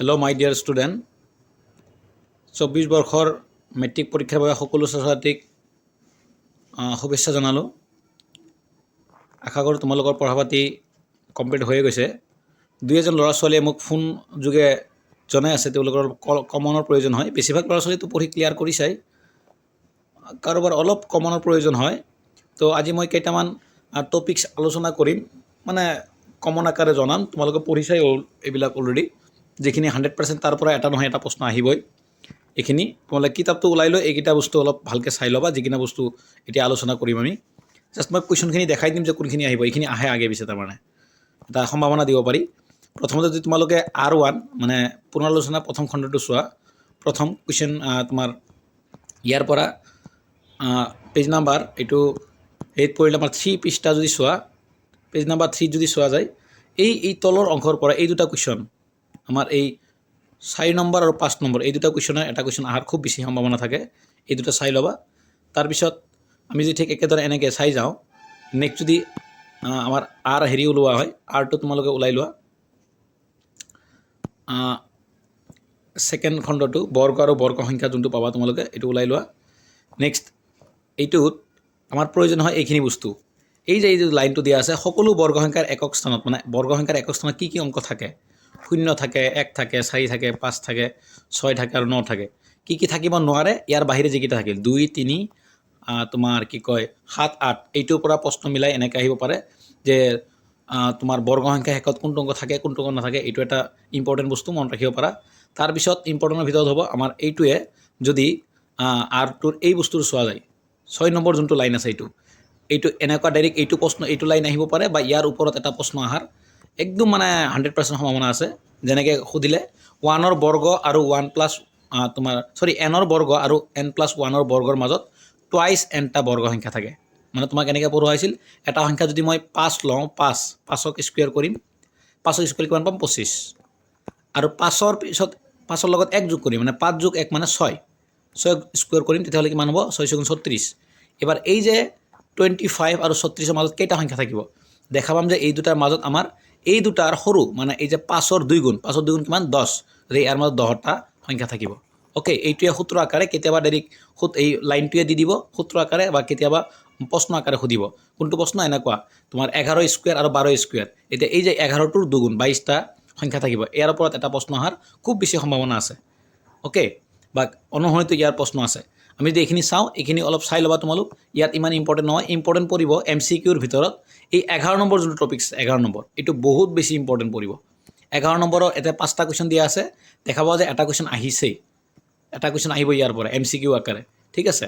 Hello' মাই dear student, 24 বৰ্ষৰ matric পৰীক্ষাৰ বাবে সকলো ছাত্ৰ ছাত্ৰীক শুভেচ্ছা জনালোঁ। আশা কৰোঁ তোমালোকৰ পঢ়া পাতি কমপ্লিট হৈয়ে গৈছে। দুই এজন ল'ৰা ছোৱালীয়ে মোক ফোন যোগে জনাই আছে, তেওঁলোকৰ কমনৰ প্ৰয়োজন হয়। বেছিভাগ ল'ৰা ছোৱালীটো পঢ়ি ক্লিয়াৰ কৰিছাই, কাৰোবাৰ অলপ কমনৰ প্ৰয়োজন হয়। তো আজি মই কেইটামান টপিকছ আলোচনা কৰিম, মানে কমন আকাৰে জনাম। তোমালোকে পঢ়িছাই এইবিলাক অলৰেডি, যিখিনি 100% তাৰ পৰা এটা নহয় এটা প্ৰশ্ন আহিবই। এইখিনি তোমালোকে কিতাপটো ওলাই লৈ এইকেইটা বস্তু অলপ ভালকৈ চাই ল'বা, যিকেইটা বস্তু এতিয়া আলোচনা কৰিম আমি। জাষ্ট মই কুৱেশ্যনখিনি দেখাই দিম যে কোনখিনি আহিব। এইখিনি আহে আগে পিছে, তাৰমানে এটা সম্ভাৱনা দিব পাৰি। প্ৰথমতে যদি তোমালোকে আৰ 1, মানে পুনৰালোচনা প্ৰথম খণ্ডটো চোৱা, প্ৰথম কুৱেশ্যন তোমাৰ ইয়াৰ পৰা পেজ নাম্বাৰ এইটো হেৰিত পৰিলে আমাৰ 3 পৃষ্ঠা যদি চোৱা, পেজ নাম্বাৰ 3ত যদি চোৱা যায়, এই তলৰ অংশৰ পৰা এই দুটা কুৱেশ্যন, আমাৰ এই 4 নম্বৰ আৰু 5 নম্বৰ, এই দুটা কুৱেশ্যনৰ এটা কুৱেশ্যন অহাৰ খুব বেছি সম্ভাৱনা থাকে। এই দুটা চাই ল'বা। তাৰপিছত আমি যদি ঠিক একেদৰে এনেকৈ চাই যাওঁ, নেক্সট যদি আমাৰ আৰ হেৰি ওলোৱা হয়, আৰটো তোমালোকে ওলাই লোৱা। ছেকেণ্ড খণ্ডটো বৰ্গ আৰু বৰ্গ সংখ্যা যোনটো পাবা তোমালোকে, এইটো ওলাই লোৱা। নেক্সট এইটোত আমাৰ প্ৰয়োজন হয় এইখিনি বস্তু। এই যে লাইনটো দিয়া আছে, সকলো বৰ্গ সংখ্যাৰ একক স্থানত, মানে বৰ্গ সংখ্যাৰ একক স্থানত কি কি অংক থাকে? শূন্য থাকে, এক থাকে, চাৰি থাকে, পাঁচ থাকে, ছয় থাকে আৰু ন থাকে। কি কি থাকিব নোৱাৰে? ইয়াৰ বাহিৰে যিকেইটা থাকিল, দুই, তিনি, তোমাৰ কি কয়, সাত, আঠ। এইটোৰ পৰা প্ৰশ্ন মিলাই এনেকৈ আহিব পাৰে যে তোমাৰ বৰ্গ সংখ্যা শেষত কোনটো অংক থাকে, কোনটো অংক নাথাকে। এইটো এটা ইম্পৰ্টেণ্ট বস্তু, মনত ৰাখিব পাৰা। তাৰপিছত ইম্পৰ্টেণ্টৰ ভিতৰত হ'ব আমাৰ এইটোৱে, যদি আৰটোৰ এই বস্তুটো চোৱা যায়, 6 নম্বৰ যোনটো লাইন আছে, এইটো এনেকুৱা ডাইৰেক্ট এইটো প্ৰশ্ন, এইটো লাইন আহিব পাৰে বা ইয়াৰ ওপৰত এটা প্ৰশ্ন অহাৰ একদম মানে 100% সম্ভাৱনা আছে। যেনেকৈ সুধিলে ওৱানৰ বৰ্গ আৰু ওৱান প্লাছ তোমাৰ, চৰি, এনৰ বৰ্গ আৰু এন প্লাছ ওৱানৰ বৰ্গৰ মাজত টুৱাইচ এনটা বৰ্গ সংখ্যা থাকে। মানে তোমাক এনেকৈ পঢ়োৱা হৈছিল, এটা সংখ্যা যদি মই পাঁচ লওঁ, পাঁচ, পাঁচক স্কুৱেৰ কৰিম, পাঁচক স্কুৱেৰ কিমান পাম? 25। আৰু পাঁচৰ পিছত পাঁচৰ লগত এক যোগ কৰিম, মানে পাঁচ যোগ এক মানে ছয়, ছয় স্কুৱেৰ কৰিম, তেতিয়াহ'লে কিমান হ'ব? ছয় ছগুণ 36। এবাৰ এই যে 25 আৰু 36ৰ মাজত কেইটা সংখ্যা থাকিব? দেখা পাম যে এই দুটাৰ মাজত আমাৰ এই দুটাৰ সৰু, মানে এই যে পাঁচৰ দুই গুণ, পাঁচৰ দুই গুণ কিমান? 10। গতিকে ইয়াৰ মাজত 10টা সংখ্যা থাকিব। অ'কে, এইটোৱে সূত্ৰ আকাৰে কেতিয়াবা ডাইৰেক্ট এই লাইনটোৱে দি দিব সূত্ৰ আকাৰে বা কেতিয়াবা প্ৰশ্ন আকাৰে সুধিব। কোনটো প্ৰশ্ন এনেকুৱা, তোমাৰ 11 স্কুৱেৰ আৰু 12 স্কুৱেৰ। এতিয়া এই যে 11টোৰ দুগুণ 22টা সংখ্যা থাকিব, ইয়াৰ ওপৰত এটা প্ৰশ্ন অহাৰ খুব বেছি সম্ভাৱনা আছে। অ'কে, বা অনুসৰণিতো ইয়াৰ প্ৰশ্ন আছে। আমি যদি এইখিনি চাওঁ, এইখিনি অলপ চাই ল'বা তোমালোক। ইয়াত ইমান ইম্পৰ্টেণ্ট নহয়, ইম্পৰ্টেণ্ট পৰিব এমচিকিউৰ ভিতৰত এই 11 নম্বৰ যোনটো টপিকছ, 11 নম্বৰ, এইটো বহুত বেছি ইম্পৰ্টেণ্ট পৰিব। 11 নম্বৰৰ এতিয়া পাঁচটা কুৱেশ্যন দিয়া আছে, দেখা পাওঁ যে এটা কুৱেশ্যন আহিছেই, এটা কুৱেশ্যন আহিব ইয়াৰ পৰা এমচিকিউ আকাৰে। ঠিক আছে।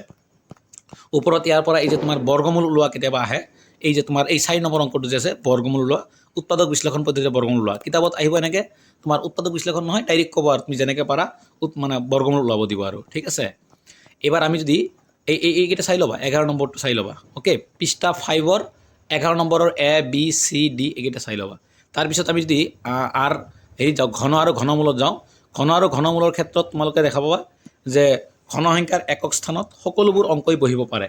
ওপৰত ইয়াৰ পৰা এই যে তোমাৰ বৰ্গমূল ওলোৱা কেতিয়াবা আহে। এই যে তোমাৰ এই 4 নম্বৰ অংকটো যে আছে, বৰ্গমূল ওলোৱা, উৎপাদক বিশ্লেষণ পদ্ধতিৰে বৰ্গমূল ওলোৱা। কিতাপত আহিব এনেকৈ তোমাৰ উৎপাদক বিশ্লেষণ নহয়, ডাইৰেক্ট ক'ব আৰু তুমি যেনেকৈ পাৰা মানে বৰ্গমূল ওলাব দিব আৰু। ঠিক আছে। এইবাৰ আমি যদি এই এইকেইটা চাই ল'বা, 11 নম্বৰটো চাই ল'বা। অ'কে, পৃষ্ঠা 5ৰ 11 নম্বৰৰ এ, বি, চি, ডি এইকেইটা চাই ল'বা। তাৰপিছত আমি যদি আৰ হেৰিত যাওঁ, ঘন আৰু ঘনমূলত যাওঁ, ঘন আৰু ঘনমূলৰ ক্ষেত্ৰত তোমালোকে দেখা পাবা যে ঘন সংখ্যাৰ একক স্থানত সকলোবোৰ অংকই বহিব পাৰে।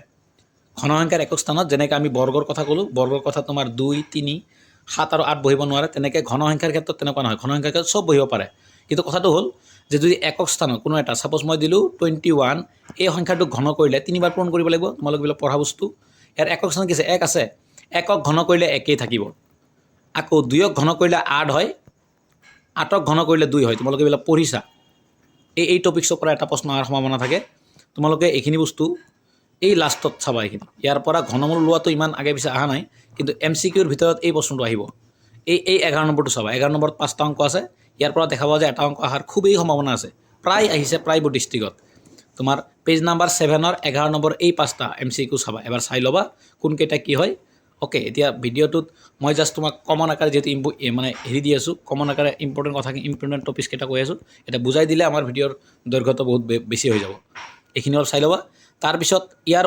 ঘন সংখ্যাৰ একক স্থানত যেনেকৈ আমি বৰ্গৰ কথা ক'লোঁ, বৰ্গৰ কথা তোমাৰ দুই, তিনি, সাত আৰু আঠ বহিব নোৱাৰে, তেনেকৈ ঘন সংখ্যাৰ ক্ষেত্ৰত তেনেকুৱা নহয়। ঘন সংখ্যাৰ ক্ষেত্ৰত চব বহিব পাৰে। কিন্তু কথাটো হ'ল যে যদি একক স্থানত কোনো এটা, ছাপ'জ মই দিলোঁ 21, এই সংখ্যাটোক ঘন কৰিলে তিনিবাৰ পূৰণ কৰিব লাগিব। তোমালোক এইবিলাক পঢ়া বস্তু। ইয়াৰ একক স্থানত কি আছে? এক আছে। একক ঘন কৰিলে একেই থাকিব। আকৌ দুয়ক ঘন কৰিলে আঠ হয়, আঠক ঘন কৰিলে দুই হয়। তোমালোকে এইবিলাক পঢ়িছা। এই টপিক্সৰ পৰা এটা প্ৰশ্ন অহাৰ সম্ভাৱনা থাকে। তোমালোকে এইখিনি বস্তু এই লাষ্টত চাবা এইখিনি। ইয়াৰ পৰা ঘনমূল লোৱাটো ইমান আগে পিছে অহা নাই, কিন্তু এমচিকিউৰ ভিতৰত এই প্ৰশ্নটো আহিব। এই 11 নম্বৰটো চাবা। 11 নম্বৰত পাঁচটা অংক আছে। ইয়াৰ পৰা দেখা পাবা যে এটা অংক অহাৰ খুবেই সম্ভাৱনা আছে। প্ৰায় আহিছে প্ৰায়বোৰ ডিষ্ট্ৰিক্টত। তোমাৰ পেজ নাম্বাৰ 7ৰ 11 নম্বৰ এই পাঁচটা এমচিকিউ চাবা, এবাৰ চাই ল'বা কোনকেইটা কি হয়। অ'কে, এতিয়া ভিডিঅ'টোত মই জাষ্ট তোমাক কমন আকাৰে যিহেতু মানে হেৰি দি আছোঁ, কমন আকাৰে ইম্পৰ্টেণ্ট কথা, ইম্পৰ্টেণ্ট টপিক্স কেইটা কৈ আছোঁ। এতিয়া বুজাই দিলে আমাৰ ভিডিঅ'ৰ দৈৰ্ঘ্যটো বহুত বেছি হৈ যাব। এইখিনি অলপ চাই ল'বা। তাৰপিছত ইয়াৰ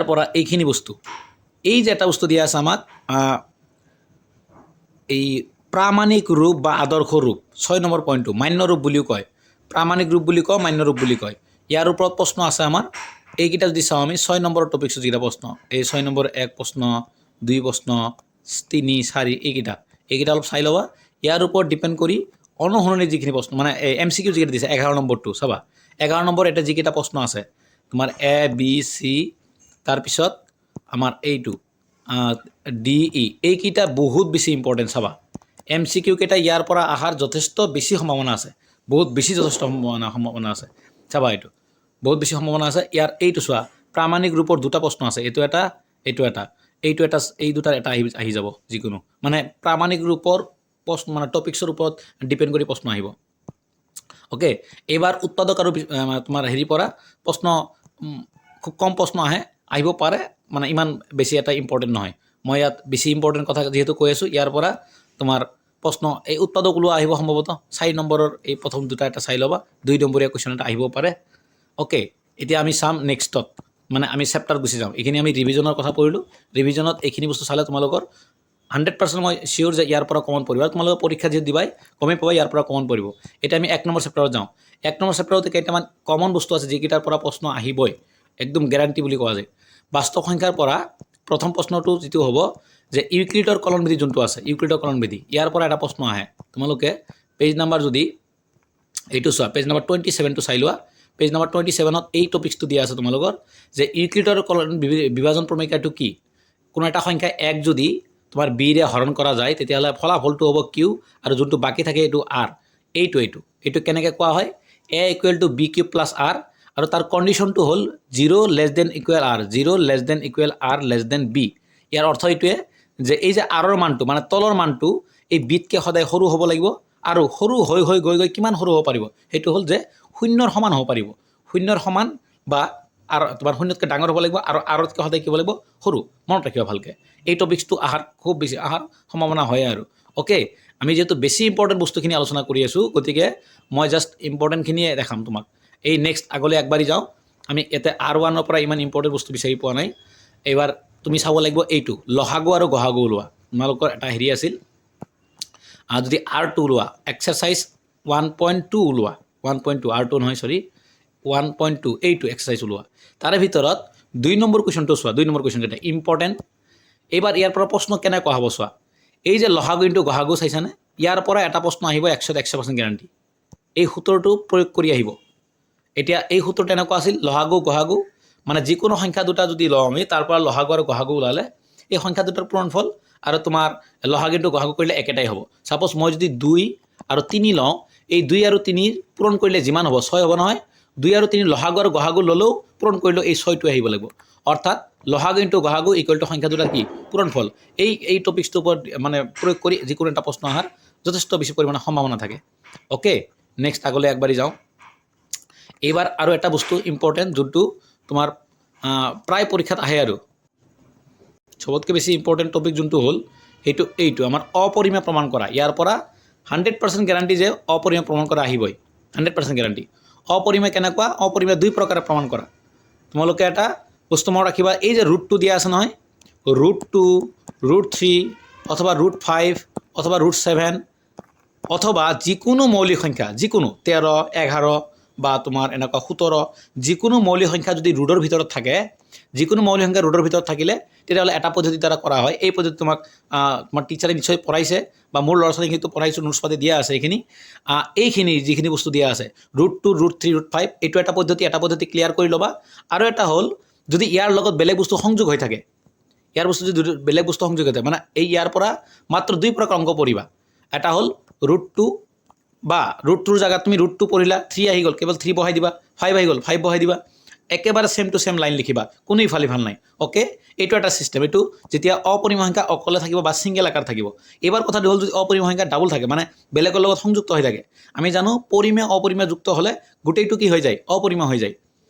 পৰা এইখিনি বস্তু, এই যে এটা বস্তু দিয়া আছে আমাক, এই প্ৰামাণিক ৰূপ বা আদৰ্শ ৰূপ, 6 নম্বৰ পইণ্টটো, মান্য ৰূপ বুলিও কয়, প্ৰামাণিক ৰূপ বুলি কয়, মান্য ৰূপ বুলি কয়। ইয়াৰ ওপৰত প্ৰশ্ন আছে আমাৰ। এইকেইটা যদি চাওঁ আমি, 6 নম্বৰৰ টপিক্সত যিকেইটা প্ৰশ্ন, এই 6 নম্বৰ এক প্ৰশ্ন, দুই প্ৰশ্ন, তিনি, চাৰি, এইকেইটা অলপ চাই ল'বা। ইয়াৰ ওপৰত ডিপেণ্ড কৰি অনুসৰণি যিখিনি প্ৰশ্ন, মানে এমচিকিউ যিকেইটা দিছে, 11 নম্বৰটো চাবা। 11 নম্বৰ এটা যিকেইটা প্ৰশ্ন আছে তোমাৰ এ, বি, চি, তাৰপিছত আমাৰ এইটো ডি, ই, এইকেইটা বহুত বেছি ইম্পৰ্টেণ্ট। চাবা, এমচিকিউ কেইটা ইয়াৰ পৰা অহাৰ যথেষ্ট বেছি সম্ভাৱনা আছে, বহুত বেছি যথেষ্ট সম্ভাৱনা আছে। চাবা, এইটো বহুত বেছি সম্ভাৱনা আছে ইয়াৰ। এইটো চোৱা, প্ৰামাণিক ৰূপৰ দুটা প্ৰশ্ন আছে, এইটো এটা, এইটো এটা, এইটো এটা, এই দুটাৰ এটা আহি আহি যাব। যিকোনো মানে প্ৰামাণিক ৰূপৰ প্ৰশ্ন, মানে টপিক্সৰ ওপৰত ডিপেণ্ড কৰি প্ৰশ্ন আহিব। অ'কে, এইবাৰ উৎপাদক আৰু তোমাৰ হেৰিৰ পৰা প্ৰশ্ন খুব কম প্ৰশ্ন আহে, আহিব পাৰে, মানে ইমান বেছি এটা ইম্পৰ্টেণ্ট নহয়। মই ইয়াত বেছি ইম্পৰ্টেণ্ট কথা যিহেতু কৈ আছোঁ, ইয়াৰ পৰা তোমাৰ প্ৰশ্ন এই উৎপাদক ওলোৱা আহিব সম্ভৱতঃ। 4 নম্বৰৰ এই প্ৰথম দুটা এটা চাই ল'বা, 2 নম্বৰীয়া কুৱেশ্যন এটা আহিব পাৰে। অ'কে, এতিয়া আমি চাম নেক্সটত, মানে আমি চেপ্টাৰ গুচি যাওঁ। এইখিনি আমি ৰিভিজনৰ কথা পঢ়িলোঁ। ৰিভিজনত এইখিনি বস্তু চালে তোমালোকৰ 100% মই চিয়'ৰ যে ইয়াৰ পৰা কমন পৰিব আৰু তোমালোকে পৰীক্ষা যিহেতু দিবাই, গমেই পাবা ইয়াৰ পৰা কমন পৰিব। এতিয়া আমি 1 নম্বৰ চেপ্টাৰত যাওঁ। 1 নম্বৰ চেপ্টাৰত কেইটামান কমন বস্তু আছে, যিকেইটাৰ পৰা প্ৰশ্ন আহিবই, একদম গেৰাণ্টি বুলি কোৱা যায়। বাস্তৱ সংখ্যাৰ পৰা প্ৰথম প্ৰশ্নটো যিটো হ'ব যে ইউক্লিডৰ কলনবিধি যোনটো আছে, ইউক্লিডৰ কলনবিধি, ইয়াৰ পৰা এটা প্ৰশ্ন আহে। তোমালোকে পেজ নাম্বাৰ যদি এইটো চোৱা, পেজ নাম্বাৰ 27টো চাই লোৱা। পেজ নাম্বাৰ 27ত এই টপিক্সটো দিয়া আছে তোমালোকৰ যে ইউক্লিডৰ কলন বিভাজন প্ৰমেয়িকাটো কি। কোনো এটা সংখ্যা এক যদি তোমাৰ বিৰে হৰণ কৰা যায়, তেতিয়াহ'লে ফলাফলটো হ'ব কিউ আৰু যোনটো বাকী থাকে এইটো আৰ। এইটো কেনেকৈ কোৱা হয়? A equal to b cube plus r আৰু তাৰ কণ্ডিশ্যনটো হ'ল zero less than equal r, zero less than equal r less than b। ইয়াৰ অৰ্থ এইটোৱে যে এই যে আৰৰ মানটো, মানে তলৰ মানটো, এই বিতকৈ সদায় সৰু হ'ব লাগিব আৰু সৰু হৈ হৈ গৈ গৈ কিমান সৰু হ'ব পাৰিব? সেইটো হ'ল যে শূন্যৰ সমান হ'ব পাৰিব। শূন্যৰ সমান বা আৰু তোমাৰ শূন্যতকৈ ডাঙৰ হ'ব লাগিব আৰু আৰতকৈ সদায় কি হ'ব লাগিব? সৰু। মনত ৰাখিবা ভালকৈ, এই টপিক্সটো অহাৰ খুব বেছি অহাৰ সম্ভাৱনা হয় আৰু। অ'কে, আমি যিহেতু বেছি ইম্পৰ্টেণ্ট বস্তুখিনি আলোচনা কৰি আছোঁ, গতিকে মই জাষ্ট ইম্পৰ্টেণ্টখিনিয়ে দেখাম তোমাক। এই নেক্সট আগলৈ আগবাঢ়ি যাওঁ আমি। ইয়াতে আৰ ওৱানৰ পৰা ইমান ইম্পৰ্টেণ্ট বস্তু বিচাৰি পোৱা নাই। এইবাৰ তুমি চাব লাগিব এইটো লহাগু আৰু গহাগু ওলোৱা, তোমালোকৰ এটা হেৰি আছিল। যদি আৰ টু ওলোৱা, এক্সাৰচাইজ 1.2 ওলোৱা, 1.2, আৰ টু নহয়, চৰি, 1.2, এইটো এক্সাৰচাইজ ওলোৱা। তাৰে ভিতৰত 2 নম্বৰ কুৱেশ্যনটো চোৱা। 2 নম্বৰ কুৱেশ্যনকেইটা ইম্পৰ্টেণ্ট। এইবাৰ ইয়াৰ পৰা প্ৰশ্ন কেনেকুৱা হ'ব চোৱা। এই যে লহাগু ইনটু গহাগু চাইছানে? ইয়াৰ পৰা এটা প্ৰশ্ন আহিব, 100ত 100% গেৰাণ্টি। এই সূত্ৰটো প্ৰয়োগ কৰি আহিব। এতিয়া এই সূত্ৰটো এনেকুৱা আছিল, লহাগু গহাগু, মানে যিকোনো সংখ্যা দুটা যদি লওঁ আমি, তাৰ পৰা লহাগু আৰু গহাগু ওলালে এই সংখ্যা দুটাৰ পূৰণফল আৰু তোমাৰ লহাগু ইনটু গহাগু কৰিলে একেটাই হ'ব। ছাপ'জ মই যদি 2 আৰু 3 লওঁ, এই 2 আৰু 3ৰ পূৰণ কৰিলে যিমান হ'ব, 6 হ'ব নহয়? 2 আৰু 3 লহাগু আৰু গহাগু ল'লেও, পূৰণ কৰিলেও এই 6টো আহিব লাগিব। অৰ্থাৎ লহাগু ইনটু গহাগু ইকুৱেল টু সংখ্যা দুটাৰ কি? পূৰণফল। এই টপিক্সটোৰ ওপৰত মানে প্ৰয়োগ কৰি যিকোনো এটা প্ৰশ্ন অহাৰ যথেষ্ট বেছি পৰিমাণে সম্ভাৱনা থাকে। অ'কে, নেক্সট আগলৈ আগবাঢ়ি যাওঁ। এইবাৰ আৰু এটা বস্তু ইম্পৰ্টেণ্ট, যোনটো তোমাৰ প্ৰায় পৰীক্ষাত আহে আৰু চবতকৈ বেছি ইম্পৰ্টেণ্ট টপিক যোনটো হ'ল সেইটো এইটো আমাৰ অপৰিমেয় প্ৰমাণ কৰা। ইয়াৰ পৰা 100% গেৰাণ্টি যে অপৰিমেয় প্ৰমাণ কৰা আহিবই, 100% গেৰাণ্টি। অপৰিমেয় কেনেকুৱা? অপৰিমেয় দুই প্ৰকাৰে প্ৰমাণ কৰা। তোমালোকে এটা বস্তু মনত ৰাখিবা, এই যে ৰুট টু দিয়া আছে নহয়, ৰুট টু, ৰুট থ্ৰী অথবা ৰুট ফাইভ অথবা ৰুট ছেভেন অথবা যিকোনো মৌলিক সংখ্যা, যিকোনো 13, 11 বা তোমাৰ এনেকুৱা 17, যিকোনো মৌলিক সংখ্যা যদি ৰুটৰ ভিতৰত থাকে, যিকোনো মৌলিক সংখ্যা ৰুটৰ ভিতৰত থাকিলে তেতিয়াহ'লে এটা পদ্ধতিৰ দ্বাৰা কৰা হয়। এই পদ্ধতি তোমাক তোমাৰ টিচাৰে নিশ্চয় পঢ়াইছে বা মোৰ ল'ৰা ছোৱালীখিনিতো পঢ়াইছোঁ, নোটছ পাতি দিয়া আছে এইখিনি। এইখিনি যিখিনি বস্তু দিয়া আছে, root two, root three, root five, এইটো এটা পদ্ধতি। এটা পদ্ধতি ক্লিয়াৰ কৰি ল'বা। আৰু এটা হ'ল যদি ইয়াৰ লগত বেলেগ বস্তু সংযোগ হৈ থাকে, ইয়াৰ বস্তু যদি বেলেগ বস্তু সংযোগ হৈ থাকে, মানে এই ইয়াৰ পৰা মাত্ৰ দুই প্ৰকাৰ অংক পঢ়িবা। এটা হ'ল ৰুট টু বা ৰুট টুৰ জেগাত তুমি ৰুট টু পঢ়িলা, থ্ৰী আহি গ'ল, কেৱল থ্ৰী বহাই দিবা। ফাইভ আহি গ'ল, ফাইভ বহাই দিবা। একেবাৰে ছেম টু ছেম লাইন লিখিবা, কোনো ইফাল ইফাল নাই। অ'কে, এইটো এটা ছিষ্টেম। এইটো যেতিয়া অপৰিমেয় সংখ্যা অকলে থাকিব বা ছিংগল আকাৰ থাকিব। এইবাৰ কথাটো হ'ল যদি অপৰিমেয় সংখ্যা ডাবল থাকে, মানে বেলেগৰ লগত সংযুক্ত হৈ থাকে। আমি জানো পৰিমেয় অপৰিমেয় যুক্ত হ'লে গোটেইটো কি হৈ যায়? অপৰিমেয় হৈ যায়।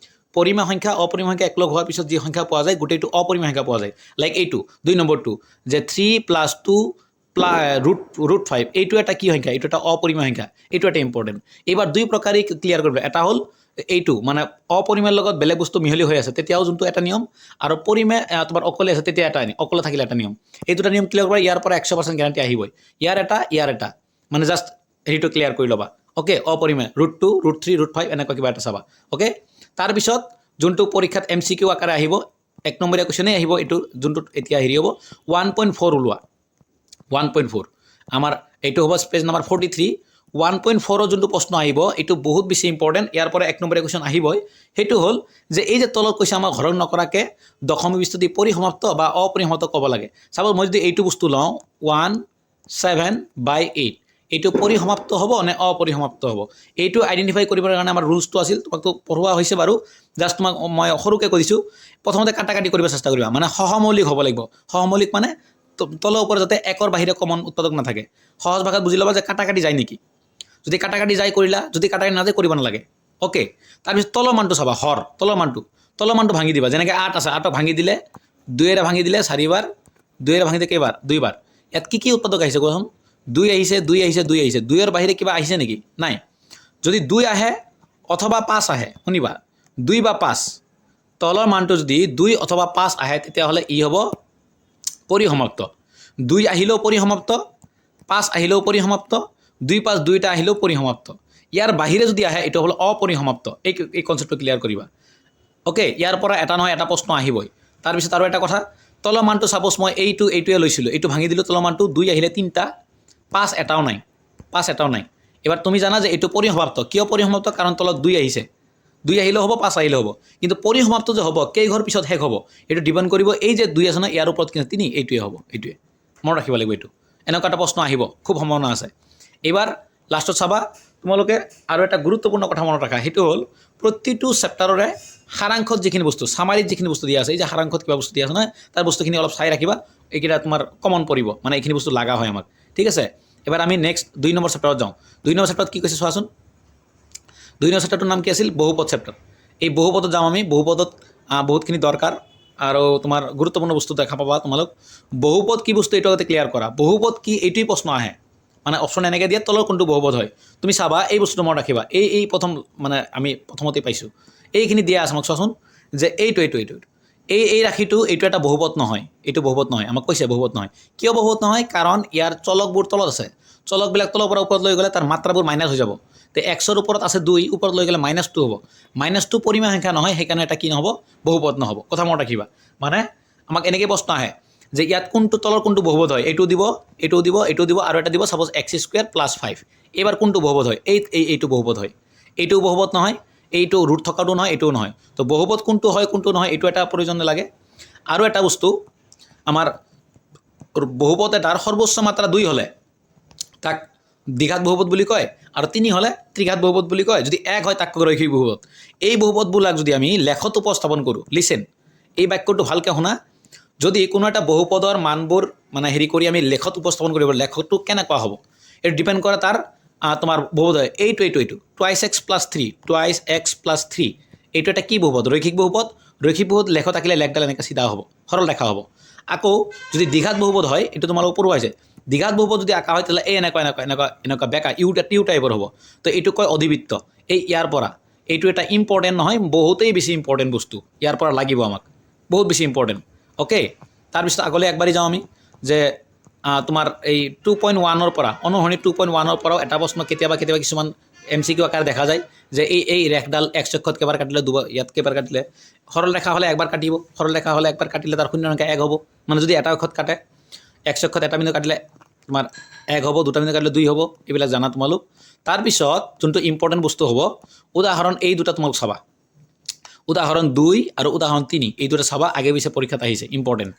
পৰিমেয় সংখ্যা অপৰিমেয় সংখ্যা একলগ হোৱাৰ পিছত যি সংখ্যা পোৱা যায়, গোটেইটো অপৰিমেয় সংখ্যা পোৱা যায়। লাইক এইটো 2 নম্বৰটো যে three plus two root five, এইটো এটা কি সংখ্যা? এইটো এটা অপৰিমেয় সংখ্যা। এইটো এটা ইম্পৰ্টেণ্ট। এইবাৰ দুই প্ৰকাৰে ক্লিয়াৰ কৰিব। এটা হ'ল এইটো, মানে অপৰিমেয়ৰ লগত বেলেগ বস্তু মিহলি হৈ আছে, তেতিয়াও যোনটো এটা নিয়ম আৰু পৰিমেয় তোমাৰ অকলে আছে তেতিয়া এটা নিয়ম, অকলে থাকিলে এটা নিয়ম। এই দুটা নিয়ম ক্লিয়াৰ কৰা, ইয়াৰ পৰা 100% গেৰাণ্টি আহিবই। ইয়াৰ এটা, ইয়াৰ এটা, মানে জাষ্ট হেৰিটো ক্লিয়াৰ কৰি ল'বা। অ'কে, অপৰিমেয় root two, root three, root five, এনেকুৱা কিবা এটা চাবা। অ'কে, তাৰপিছত যোনটো পৰীক্ষাত এমচিকিউ আকাৰে আহিব, 1 নম্বৰীয়া কুৱেশ্যনেই আহিব এইটো, যোনটোত এতিয়া হেৰি হ'ব, 1.4 ওলোৱা। 1.4 আমাৰ এইটো হ'ব পেজ নম্বৰ 43। 1.4ৰ যোনটো প্ৰশ্ন আহিব, এইটো বহুত বেছি ইম্পৰ্টেণ্ট। ইয়াৰ পৰা 1 নম্বৰীয়া কুৱেশ্যন আহিবই। সেইটো হ'ল যে এই যে তলত কৈছে আমাক হৰণ নকৰাকৈ দশমিক বিস্তৃতি পৰিসমাপ্ত বা অপৰিসমাপ্ত ক'ব লাগে। চাপ'জ মই যদি এইটো বস্তু লওঁ, 17/8, এইটো পৰিসমাপ্ত হ'ব নে অপৰিসমাপ্ত হ'ব? এইটো আইডেণ্টিফাই কৰিবৰ কাৰণে আমাৰ ৰুলছটো আছিল। তোমাকতো পঢ়োৱা হৈছে বাৰু, জাষ্ট তোমাক মই সৰুকৈ কৈ দিছোঁ। প্ৰথমতে কাটা কাটি কৰিব চেষ্টা কৰিবা, মানে সহমৌলিক হ'ব লাগিব। সহমৌলিক মানে তলৰ ওপৰত যাতে একৰ বাহিৰে কমন উৎপাদক নাথাকে। সহজ ভাষাত বুজি ল'বা যে কাটা কাটি যায় নেকি। যদি কাটা কাটি যায় কৰিলা, যদি কাটা কাটি নাযায় কৰিব নালাগে। অ'কে, তাৰপিছত তলৰ মানটো চাবা। হৰ তলৰ মানটো ভাঙি দিবা। যেনেকৈ 8 আছে, 8ক ভাঙি দিলে, দুয়েৰে ভাঙি দিলে চাৰিবাৰ, দুয়েৰে ভাঙি দিলে কেইবাৰ? দুইবাৰ। ইয়াত কি কি উৎপাদক আহিছে কোৱাচোন? দুই আহিছে, দুই আহিছে, দুই আহিছে। দুইৰ বাহিৰে কিবা আহিছে নেকি? নাই। যদি দুই আহে অথবা পাঁচ আহে, শুনিবা, দুই বা পাঁচ, তলৰ মানটো যদি দুই অথবা পাঁচ আহে, তেতিয়াহ'লে ই হ'ব পৰিসমাপ্ত। দুই আহিলেও পৰিসমাপ্ত, পাঁচ আহিলেও পৰিসমাপ্ত, দুই পাঁচ দুইটা আহিলেও পৰিসমাপ্ত। ইয়াৰ বাহিৰে যদি আহে, এইটো হ'ল অপৰিসমাপ্ত। এই কনচেপ্টটো ক্লিয়াৰ কৰিবা। অ'কে, ইয়াৰ পৰা এটা নহয় এটা প্ৰশ্ন আহিবই। তাৰপিছত আৰু এটা কথা, তলৰ মানটো ছাপ'জ মই এইটোৱে লৈছিলোঁ, এইটো ভাঙি দিলোঁ, তলৰ মানটো দুই আহিলে তিনিটা, পাঁচ এটাও নাই, পাঁচ এটাও নাই। এবাৰ তুমি জানা যে এইটো পৰিসমাপ্ত। কিয় পৰিসমাপ্ত? কাৰণ তলত দুই আহিছে। দুই আহিলেও হ'ব, পাঁচ আহিলেও হ'ব। কিন্তু পৰিসমাপ্ত যে হ'ব, কেইঘৰ পিছত শেষ হ'ব, এইটো ডিপেণ্ড কৰিব এই যে দুই আছে ন, ইয়াৰ ওপৰত কিন্তু তিনি, এইটোৱে হ'ব। এইটোৱে মনত ৰাখিব লাগিব। এইটো এনেকুৱা এটা প্ৰশ্ন আহিব, খুব সম্ভাৱনা আছে। এইবাৰ লাষ্টত চাবা তোমালোকে আৰু এটা গুৰুত্বপূৰ্ণ কথা মনত ৰাখা। সেইটো হ'ল প্ৰতিটো চেপ্টাৰৰে সাৰাংশত যিখিনি বস্তু, চামাৰিত যিখিনি বস্তু দিয়া আছে, এই যে সাৰাংশত কিবা বস্তু দিয়া আছে নহয়, তাৰ বস্তুখিনি অলপ চাই ৰাখিবা। এইকেইটা তোমাৰ কমন পৰিব, মানে এইখিনি বস্তু লগা হয় আমাক। ঠিক আছে, এবাৰ আমি নেক্সট 2 নম্বৰ চেপ্টাৰত যাওঁ। 2 নম্বৰ চেপ্টাৰত কি কৈছে চোৱাচোন। 2 নম্বৰ চেপ্টাৰটোৰ নাম কি আছিল? বহুপদ চেপ্টাৰ। এই বহুপদত যাওঁ আমি। বহুপদত বহুতখিনি দৰকাৰ আৰু তোমাৰ গুৰুত্বপূৰ্ণ বস্তু দেখা পাবা তোমালোক। বহুপদ কি বস্তু, এইটো আগতে ক্লিয়াৰ কৰা। বহুপদ কি, এইটোৱেই প্ৰশ্ন আহে। মানে অপশ্যন এনেকৈ দিয়ে, তলৰ কোনটো বহুপদ হয়। তুমি চাবা, এই বস্তুটো মনত ৰাখিবা। এই এই প্ৰথম মানে আমি প্ৰথমতে পাইছোঁ, এইখিনি দিয়া আছে আমাক। চোৱাচোন যে এইটো এইটো এইটো এইটো এই এই ৰাশিটো, এইটো এটা বহুপদ নহয়। এইটো বহুপদ নহয়, আমাক কৈছে বহুপদ নহয়। কিয় বহুপদ নহয়? কাৰণ ইয়াৰ চলকবোৰ তলত আছে। চলকবিলাক তলৰ পৰা ওপৰত লৈ গ'লে তাৰ মাত্ৰাবোৰ মাইনাছ হৈ যাব। তে এক্সৰ ওপৰত আছে দুই, ওপৰত লৈ গ'লে মাইনাছ 2 হ'ব। মাইনাছ 2 পৰিমেয় সংখ্যা নহয়, সেইকাৰণে এটা কি নহ'ব? বহুপদ নহ'ব। কথা মনত ৰাখিবা। মানে আমাক এনেকৈ প্ৰশ্ন আহে যে ইয়াত কোনটো, তলৰ কোনটো বহুপদ হয়। এইটো দিব, এইটো দিব, এইটো দিব আৰু এটা দিব, ছাপ'জ এক্স স্কুৱেৰ প্লাছ 5। এইবাৰ কোনটো বহুপদ হয়? এই এই এইটো বহুপদ হয়। এইটোও বহুপদ নহয়, এইটো ৰুট থকাটো নহয়, এইটোও নহয়। তো বহুপদ কোনটো হয়, কোনটো নহয়, এইটো এটা প্ৰয়োজন লাগে। আৰু এটা বস্তু, আমাৰ বহুপদ এটাৰ সৰ্বোচ্চ মাত্ৰা দুই হ'লে তাক দ্বিঘাত বহুপদ বুলি কয় আৰু তিনি হ'লে ত্ৰিঘাত বহুপদ বুলি কয়। যদি এক হয়, তাক কয় ৰৈখিক বহুপদ। এই বহুপদবিলাক যদি আমি লেখত উপস্থাপন কৰোঁ, লিচেন, এই বাক্যটো ভালকৈ শুনা, যদি কোনো এটা বহুপদৰ মানবোৰ মানে হেৰি কৰি আমি লেখত উপস্থাপন কৰিব, লেখটো কেনেকুৱা হ'ব, এইটো ডিপেণ্ড কৰে তাৰ তোমাৰ বহুপদ হয়। এইটো এইটো এইটো 2x plus 3, 2x plus 3, এইটো এটা কি বহুপদ? ৰৈখিক বহুপদ। ৰৈখিক বহুপদ লেখত আঁকিলে লেখডাল এনেকৈ চিধা হ'ব, সৰল ৰেখা হ'ব। আকৌ যদি দ্বিঘাত বহুপদ হয়, এইটো তোমালোক পঢ়ুৱা হৈছে, দ্বিঘাত বহুপদ যদি আঁকা হয়, তেতিয়াহ'লে এই এনেকুৱা এনেকুৱা এনেকুৱা এনেকুৱা বেকা ইউ ইউ টাইপৰ হ'ব। তো এইটো কয় অধিবৃত্ত। এই ইয়াৰ পৰা এইটো এটা ইম্পৰ্টেণ্ট নহয়, বহুতেই বেছি ইম্পৰ্টেণ্ট বস্তু ইয়াৰ পৰা লাগিব আমাক, বহুত বেছি ইম্পৰ্টেণ্ট। অ'কে, তাৰপিছত আগলৈ আগবাঢ়ি যাওঁ আমি যে তোমাৰ এই 2.1ৰ পৰা, অনুসৰণি 2.1ৰ পৰাও এটা প্ৰশ্ন কেতিয়াবা কেতিয়াবা কিছুমান এমচিকিউ আকাৰে দেখা যায় যে এই এই ৰেখডাল এক্স অক্ষত কেইবাৰ কাটিলে? দুবাৰ। ইয়াত কেইবাৰ কাটিলে? সৰল ৰেখা হ'লে একবাৰ কাটিব। সৰল ৰেখা হ'লে একবাৰ কাটিলে তাৰ শূন্য সংখ্যা এক হ'ব। মানে যদি এটা অক্ষত কাটে, এক্স অক্ষত এটা বিন্দু কাটিলে তোমাৰ এক হ'ব, দুটা বিন্দু কাটিলে দুই হ'ব। এইবিলাক জানা তোমালোক। তাৰপিছত যোনটো ইম্পৰ্টেণ্ট বস্তু হ'ব, উদাহৰণ এই দুটা তোমালোক চাবা। উদাহৰণ 2 আৰু উদাহৰণ 3, এই দুটা চাবা, আগে পিছে পৰীক্ষাত আহিছে, ইম্পৰ্টেণ্ট।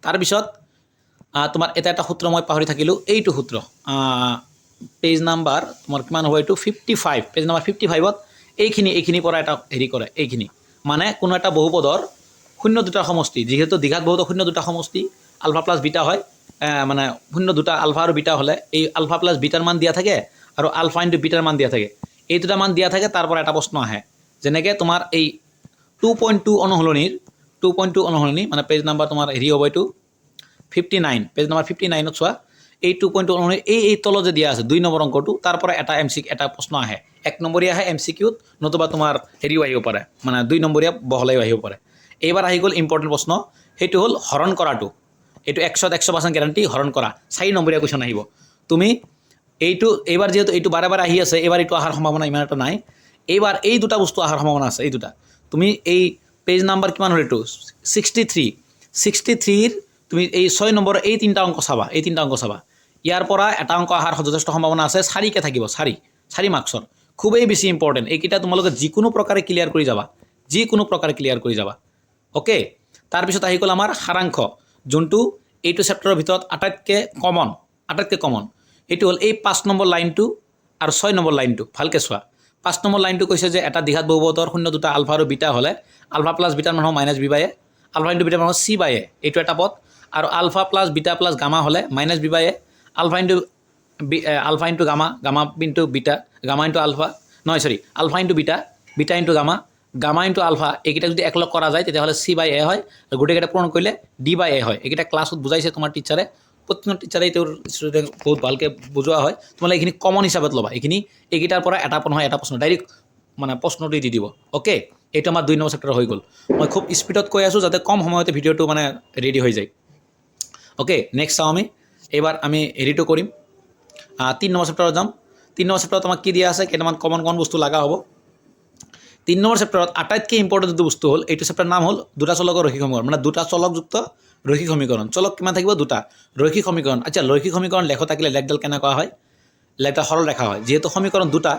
তাৰপিছত তোমাৰ এটা এটা সূত্ৰ মই পাহৰি থাকিলোঁ। এইটো সূত্ৰ পেজ নাম্বাৰ তোমাৰ কিমান হ'ব এইটো? 55, পেজ নাম্বাৰ 55ত এইখিনিৰ পৰা এটা হেৰি কৰে। এইখিনি মানে কোনো এটা বহুপদৰ শূন্য দুটা সমষ্টি, যিহেতু দ্বিঘাত বহুপদৰ শূন্য দুটা সমষ্টি আলফা প্লাছ বিটা হয়, মানে শূন্য দুটা আলফা আৰু বিটা হ'লে এই আলফা প্লাছ বিটাৰ মান দিয়া থাকে আৰু আলফা ইনটু বিটাৰ মান দিয়া থাকে। এই দুটা মান দিয়া থাকে, তাৰ পৰা এটা প্ৰশ্ন আহে। যেনেকৈ তোমাৰ এই 2.2 অনুশীলনীৰ, 2.2 অনুশীলনী মানে পেজ নাম্বাৰ তোমাৰ হেৰি হ'ব এইটো 59, পেজ নাম্বাৰ 59ত চোৱা। এই 2.2 অনুশীলনী এই এই তলত যে দিয়া আছে 2 নম্বৰ অংকটো, তাৰ পৰা এটা এটা প্ৰশ্ন আহে। 1 নম্বৰীয়া আহে এমচিকিউত, নতুবা তোমাৰ হেৰিও আহিব পাৰে, মানে 2 নম্বৰীয়া বহলাইও আহিব পাৰে। এইবাৰ আহি গ'ল ইম্পৰ্টেণ্ট প্ৰশ্ন, সেইটো হ'ল হৰণ কৰাটো। এইটো 100ত 100% গেৰাণ্টি। হৰণ কৰা 4 নম্বৰীয়া কুৱেশ্যন আহিব। তুমি এইটো এইবাৰ যিহেতু এইটো বাৰে বাৰে আহি আছে, এইবাৰ এইটো অহাৰ সম্ভাৱনা ইমান এটা নাই। এইবাৰ এই দুটা বস্তু অহাৰ সম্ভাৱনা আছে। এই দুটা তুমি এই পেজ নাম্বাৰ কিমান হ'ল এইটো? 63। 63ৰ তুমি এই 6 নম্বৰৰ এই তিনিটা অংক চাবা, এই তিনিটা অংক চাবা। ইয়াৰ পৰা এটা অংক অহাৰ যথেষ্ট সম্ভাৱনা আছে। চাৰিকে থাকিব, চাৰি চাৰি মাৰ্কছৰ, খুবেই বেছি ইম্পৰ্টেণ্ট। এইকেইটা তোমালোকে যিকোনো প্ৰকাৰে ক্লিয়াৰ কৰি যাবা, যিকোনো প্ৰকাৰে ক্লিয়াৰ কৰি যাবা। অ'কে, তাৰপিছত আহি গ'ল আমাৰ সাৰাংশ, যোনটো এইটো চেপ্টাৰৰ ভিতৰত আটাইতকৈ কমন, আটাইতকৈ কমন। এইটো হ'ল এই 5 নম্বৰ লাইনটো আৰু 6 নম্বৰ লাইনটো। ভালকৈ চোৱা। 5 নম্বৰ লাইনটো কৈছে যে এটা দ্বিঘাত বহুপদৰ শূন্য দুটা আলফা আৰু বিটা হ'লে আলফা প্লাছ বিটাৰ মান হ'ব minus b by a, alpha into bitter মান হ'ব চি বাই এ। এইটো এটা পদ। আৰু alpha plus beta plus gamma হ'লে minus b by a, alpha into b, alpha into gamma, gamma into beta, gamma into alpha, নহয়, sorry, alpha into beta, beta into gamma, gamma into alpha, এইকেইটা যদি একলগ কৰা যায় তেতিয়াহ'লে C বাই এ হয় আৰু গোটেইকেইটা পূৰণ কৰিলে ডি বাই এ হয়। এইকেইটা ক্লাছত বুজাইছে তোমাৰ টিচাৰে। প্ৰতিজন টিচাৰেই তেওঁৰ ষ্টুডেণ্ট বহুত ভালকৈ বুজোৱা হয়। তোমালোকে এইখিনি কমন হিচাপত ল'বা। এইখিনি, এইকেইটাৰ পৰা এটা নহয় এটা প্ৰশ্ন ডাইৰেক্ট মানে প্ৰশ্নটো দি দিব। অ'কে, এইটো আমাৰ 2 নম্বৰ চেপ্টাৰ হৈ গ'ল। মই খুব স্পীডত কৈ আছোঁ যাতে কম সময়তে ভিডিঅ'টো মানে ৰেডি হৈ যায়। অ'কে, নেক্সট চাওঁ আমি। এইবাৰ আমি হেৰিটো কৰিম, 3 নম্বৰ চেপ্টাৰত যাম। 3 নম্বৰ চেপ্টাৰত আমাক কি দিয়া আছে? কেইটামান কমন কমন বস্তু লগা হ'ব। 3 নম্বৰ চেপ্টাৰত আটাইতকৈ ইম্পৰ্টেণ্ট যিটো বস্তু হ'ল, এইটো চেপ্টাৰ নাম হ'ল দুটা চলকৰ ৰৈখিক সমীকৰণ, মানে দুটা চলকযুক্ত ৰৈখিক সমীকৰণ। চলক কিমান থাকিব? দুটা। ৰৈখিক সমীকৰণ। আচ্ছা, ৰৈখিক সমীকৰণ লেখত থাকিলে লেখডাল কেনেকুৱা হয়? লেখডাল সৰল ৰেখা হয়। যিহেতু সমীকৰণ দুটা,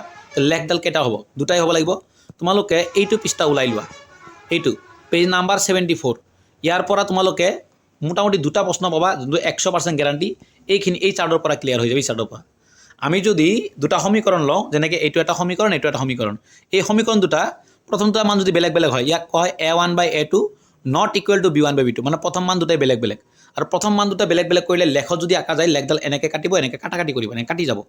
লেখডাল কেইটা হ'ব? দুটাই হ'ব লাগিব। তোমালোকে এইটো পৃষ্ঠা ওলাই লোৱা, এইটো পেজ নাম্বাৰ 74। ইয়াৰ পৰা তোমালোকে মোটামুটি দুটা প্ৰশ্ন পাবা, যোনটো 100% গেৰাণ্টি। এইখিনি এই চাৰ্টৰ পৰা ক্লিয়াৰ হৈ যাব। এই চাৰ্টৰ পৰা আমি যদি দুটা সমীকৰণ লওঁ, যেনেকৈ এইটো এটা সমীকৰণ, এইটো এটা সমীকৰণ, এই সমীকৰণ দুটা প্ৰথম দুটা মান যদি বেলেগ বেলেগ হয়, ইয়াক কয় a one by a two not equal to b one by b two। মানে প্ৰথম মান দুটাই বেলেগ বেলেগ। আৰু প্ৰথম মান দুটা বেলেগ বেলেগ কৰিলে লেখত যদি আঁকা যায়, লেখডাল এনেকৈ কাটিব, এনেকৈ কাটা কাটি কৰিব, এনেকৈ কাটি যাব।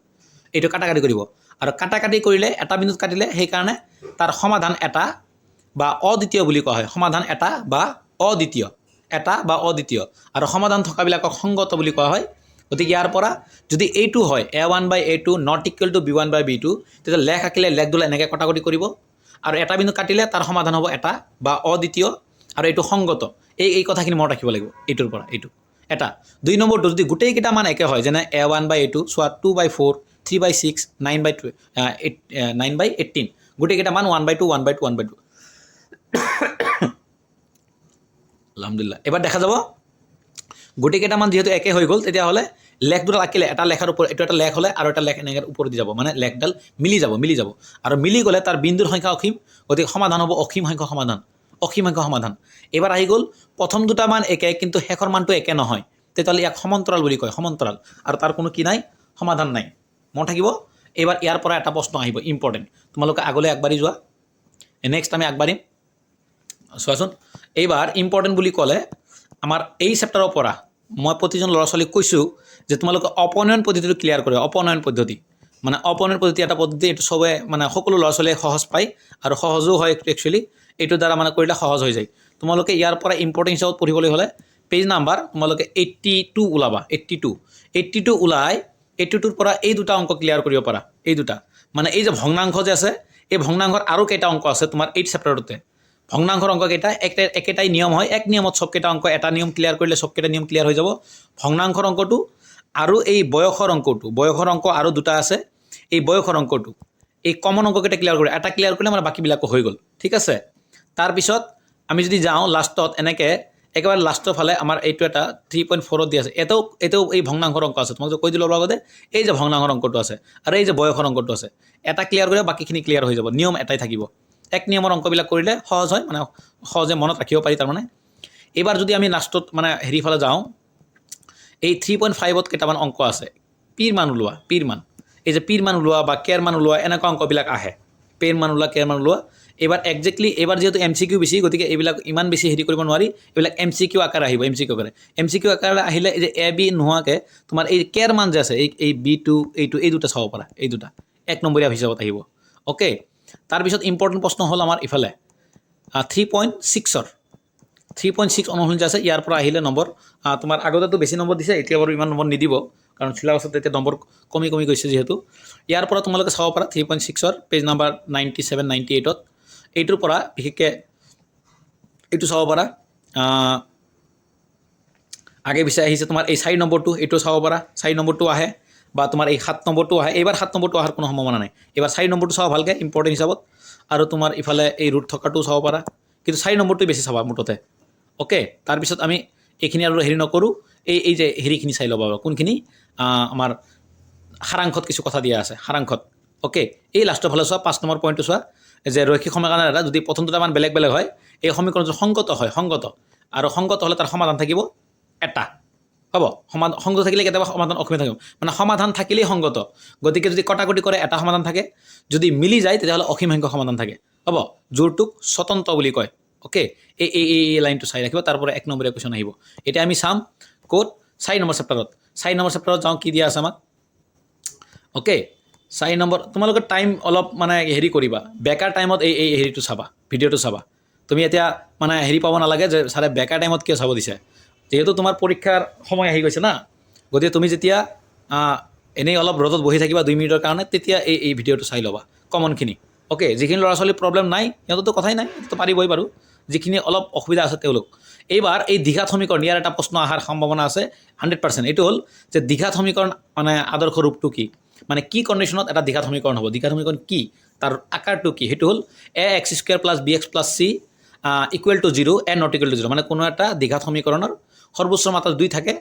এইটো কাটা কাটি কৰিব আৰু কাটা কাটি কৰিলে এটা বিন্দুত কাটিলে সেইকাৰণে তাৰ সমাধান এটা বা অদ্বিতীয় বুলি কোৱা হয়। সমাধান এটা বা অদ্বিতীয়, এটা বা অদ্বিতীয়। আৰু সমাধান থকাবিলাকক সংগত বুলি কোৱা হয়। গতিকে ইয়াৰ পৰা যদি এইটো হয় a one by a two not equal to b one by b two, তেতিয়া লেখ আঁকিলে লেখডাল এনেকৈ কটাকটি কৰিব আৰু এটা বিন্দু কাটিলে তাৰ সমাধান হ'ব এটা বা অদ্বিতীয় আৰু এইটো সংগত। এই কথাখিনি মনত ৰাখিব লাগিব এইটোৰ পৰা। এইটো এটা। 2 নম্বৰটো, যদি গোটেইকেইটা মান একে হয়, যেনে a one by a two, চোৱা, two by four, three by six, nine by two, eight, nine by 18, গোটেইকেইটা মান one by two, one by two, one by two। আলহামদুলিল্লাহ। এবাৰ দেখা যাব, গোটেইকেইটা মান যিহেতু একে হৈ গ'ল, তেতিয়াহ'লে লেখ দুডাল আঁকিলে এটা লেখাৰ ওপৰত এইটো এটা লেখ হ'লে আৰু এটা লেখ এনেকৈ ওপৰত দি যাব, মানে লেখডাল মিলি যাব, মিলি যাব। আৰু মিলি গ'লে তাৰ বিন্দুৰ সংখ্যা অসীম, গতিকে সমাধান হ'ব অসীম সংখ্যক সমাধান, অসীম সংখ্যক সমাধান। এইবাৰ আহি গ'ল প্ৰথম দুটা মান একে কিন্তু শেষৰ মানটো একে নহয়, তেতিয়াহ'লে ইয়াক সমান্তৰাল বুলি কয়, সমান্তৰাল। আৰু তাৰ কোনো কি নাই? সমাধান নাই। মনত থাকিব। এইবাৰ ইয়াৰ পৰা এটা প্ৰশ্ন আহিব ইম্পৰ্টেণ্ট। তোমালোকে আগলৈ আগবাঢ়ি যোৱা। নেক্সট আমি আগবাঢ়িম। চোৱাচোন, এইবাৰ ইম্পৰ্টেণ্ট বুলি ক'লে আমাৰ এই চেপ্টাৰৰ পৰা মই প্ৰতিজন ল'ৰা ছোৱালীক কৈছোঁ যে তোমালোকে অপনয়ন পদ্ধতিটো ক্লিয়াৰ কৰে। অপনয়ন পদ্ধতি মানে অপনয়ন পদ্ধতি এটা পদ্ধতি, এইটো চবে মানে সকলো ল'ৰা ছোৱালীয়ে সহজ পায় আৰু সহজো হয় একচুৱেলি। এইটোৰ দ্বাৰা মানে কৰিলে সহজ হৈ যায়। তোমালোকে ইয়াৰ পৰা ইম্পৰ্টেণ্ট হিচাপত পঢ়িবলৈ হ'লে পেজ নাম্বাৰ তোমালোকে 82 ওলাবা। 82, 82 ওলাই 82ৰ পৰা এই দুটা অংক ক্লিয়াৰ কৰিব পাৰা। এই দুটা মানে এই যে ভগ্নাংশ যে আছে, এই ভগ্নাংশৰ আৰু কেইটা অংক আছে তোমাৰ এইট চেপ্টাৰটোতে। ভগ্নাংশৰ অংককেইটা একেটাই নিয়ম হয়। এক নিয়মত চবকেইটা অংক, এটা নিয়ম ক্লিয়াৰ কৰিলে চবকেইটা নিয়ম ক্লিয়াৰ হৈ যাব। ভগ্নাংশৰ অংকটো আৰু এই বয়সৰ অংকটো, বয়সৰ অংক আৰু দুটা আছে। এই বয়সৰ অংকটো, এই কমন অংককেইটা ক্লিয়াৰ কৰি, এটা ক্লিয়াৰ কৰিলে মানে বাকীবিলাকো হৈ গ'ল। ঠিক আছে। তাৰপিছত আমি যদি যাওঁ লাষ্টত, এনেকৈ একেবাৰে লাষ্টৰ ফালে আমাৰ এইটো এটা 3.4ত দি আছে। এটাও এই ভগ্নাংশৰ অংক আছে। তোমাক যে কৈ দিলোঁ অলপ আগতে, এই যে ভগ্নাংশৰ অংকটো আছে আৰু এই যে বয়সৰ অংকটো আছে, এটা ক্লিয়াৰ কৰিলে বাকীখিনি ক্লিয়াৰ হৈ যাব। নিয়ম এটাই থাকিব। এক নিয়মৰ অংকবিলাক কৰিলে সহজ হয়, মানে সহজে মনত ৰাখিব পাৰি তাৰমানে। এইবাৰ যদি আমি লাষ্টত মানে হেৰি ফালে যাওঁ, এই 3.5ত কেইটামান অংক আছে। পিৰ মান ওলোৱা, পিৰ মান, এই যে পিৰ মান ওলোৱা বা কেৰ মান ওলোৱা, এনেকুৱা অংকবিলাক আহে। পিৰ মান ওলোৱা, কেৰ মান ওলোৱা। এইবাৰ একজেক্টলি এইবাৰ যিহেতু এমচিকিউ বেছি, গতিকে এইবিলাক ইমান বেছি হেৰি কৰিব নোৱাৰি। এইবিলাক এমচিকিউ আকাৰে আহিব। এমচিকিউ আকাৰে, এমচিকিউ আকাৰে আহিলে এই যে এ বি নোহোৱাকৈ তোমাৰ এই কেৰ মান যে আছে, এই বি টু, এইটো, এই দুটা চাব পাৰা। এই দুটা এক নম্বৰীয়া হিচাপত আহিব। অ'কে, তাৰপিছত ইম্পৰ্টেণ্ট প্ৰশ্ন হ'ল আমাৰ ইফালে 3.6ৰ, 3.6 অনুশীলন যে আছে, ইয়াৰ পৰা আহিলে নম্বৰ তোমাৰ আগতেতো বেছি নম্বৰ দিছে, এতিয়া বাৰু ইমান নম্বৰ নিদিব, কাৰণ চিলেবাছত এতিয়া নম্বৰ কমি কমি গৈছে যিহেতু। ইয়াৰ পৰা তোমালোকে চাব পাৰা 3.6ৰ পেজ নাম্বাৰ 97, 98ত। এইটোৰ পৰা বিশেষকৈ এইটো চাব পাৰা। আগে পিছে আহিছে তোমাৰ এই 4 নম্বৰটো, এইটো চাব পাৰা। 4 নম্বৰটো আহে বা তোমাৰ এই 7 নম্বৰটো আহে। এইবাৰ 7 নম্বৰটো অহাৰ কোনো সম্ভাৱনা নাই। এইবাৰ 4 নম্বৰটো চাবা ভালকৈ ইম্পৰ্টেণ্ট হিচাপত আৰু তোমাৰ ইফালে এই ৰুট থকাটোও চাব পাৰা, কিন্তু 4 নম্বৰটোৱে বেছি চাবা মুঠতে। অ'কে, তাৰপিছত আমি এইখিনি আৰু হেৰি নকৰোঁ। এই যে হেৰিখিনি চাই ল'বা। কোনখিনি? আমাৰ সাৰাংশত কিছু কথা দিয়া আছে সাৰাংশত। অ'কে, এই লাষ্টৰ ফালে চোৱা, 5 নম্বৰ পইণ্টটো চোৱা যে ৰৈখিক সমীকৰণৰ এটা যদি প্ৰথম দুটা মান বেলেগ বেলেগ হয়, এই সমীকৰণটো সংগত হয়, সংগত আৰু সংগত হ'লে তাৰ সমাধান থাকিব এটা হ'ব। সংগত থাকিলে কেতিয়াবা সমাধান অসুবিধা থাকিব, মানে সমাধান থাকিলেই সংগত। গতিকে যদি কটাকটি কৰে এটা সমাধান থাকে, যদি মিলি যায় তেতিয়াহ'লে অসীম সংখ্যক সমাধান থাকে হ'ব। জোৰটোক স্বতন্ত্ৰ বুলি কয়। অ'কে, এই এই এই এই লাইনটো চাই ৰাখিব, তাৰ পৰা 1 নম্বৰীয়া কুৱেশ্যন আহিব। এতিয়া আমি চাম ক'ত, 4 নম্বৰ চেপ্টাৰত। 4 নম্বৰ চেপ্টাৰত যাওঁ, কি দিয়া আছে আমাক। অ'কে, 4 নম্বৰ তোমালোকে টাইম অলপ মানে হেৰি কৰিবা, বেকাৰ টাইমত এই এই হেৰিটো চাবা, ভিডিঅ'টো চাবা। তুমি এতিয়া মানে হেৰি পাব নালাগে যে ছাৰে বেকাৰ টাইমত কিয় চাব দিছে, যিহেতু তোমাৰ পৰীক্ষাৰ সময় আহি গৈছে না। গতিকে তুমি যেতিয়া এনেই অলপ ৰ'দত বহি থাকিবা 2 মিনিটৰ কাৰণে, তেতিয়া এই এই ভিডিঅ'টো চাই ল'বা কমনখিনি। অ'কে, যিখিনি ল'ৰা ছোৱালীৰ প্ৰব্লেম নাই সিহঁততো কথাই নাই, সিহঁততো পাৰিবই বাৰু। যিখিনি অলপ অসুবিধা আছে তেওঁলোক এইবাৰ এই দ্বিঘাত সমীকৰণ, ইয়াৰ এটা প্ৰশ্ন অহাৰ সম্ভাৱনা আছে 100%। এইটো হ'ল যে দ্বিঘাত সমীকৰণ মানে আদৰ্শ ৰূপটো কি, মানে কি কণ্ডিশ্যনত এটা দ্বিঘাত সমীকৰণ হ'ব, দ্বিঘাত সমীকৰণ কি, তাৰ আকাৰটো কি, সেইটো হ'ল a x square plus b x plus c equal to zero, a not equal to zero. মানে কোনো এটা দ্বিঘাত সমীকৰণৰ সৰ্বোচ্চ মাত্ৰা 2 থাকে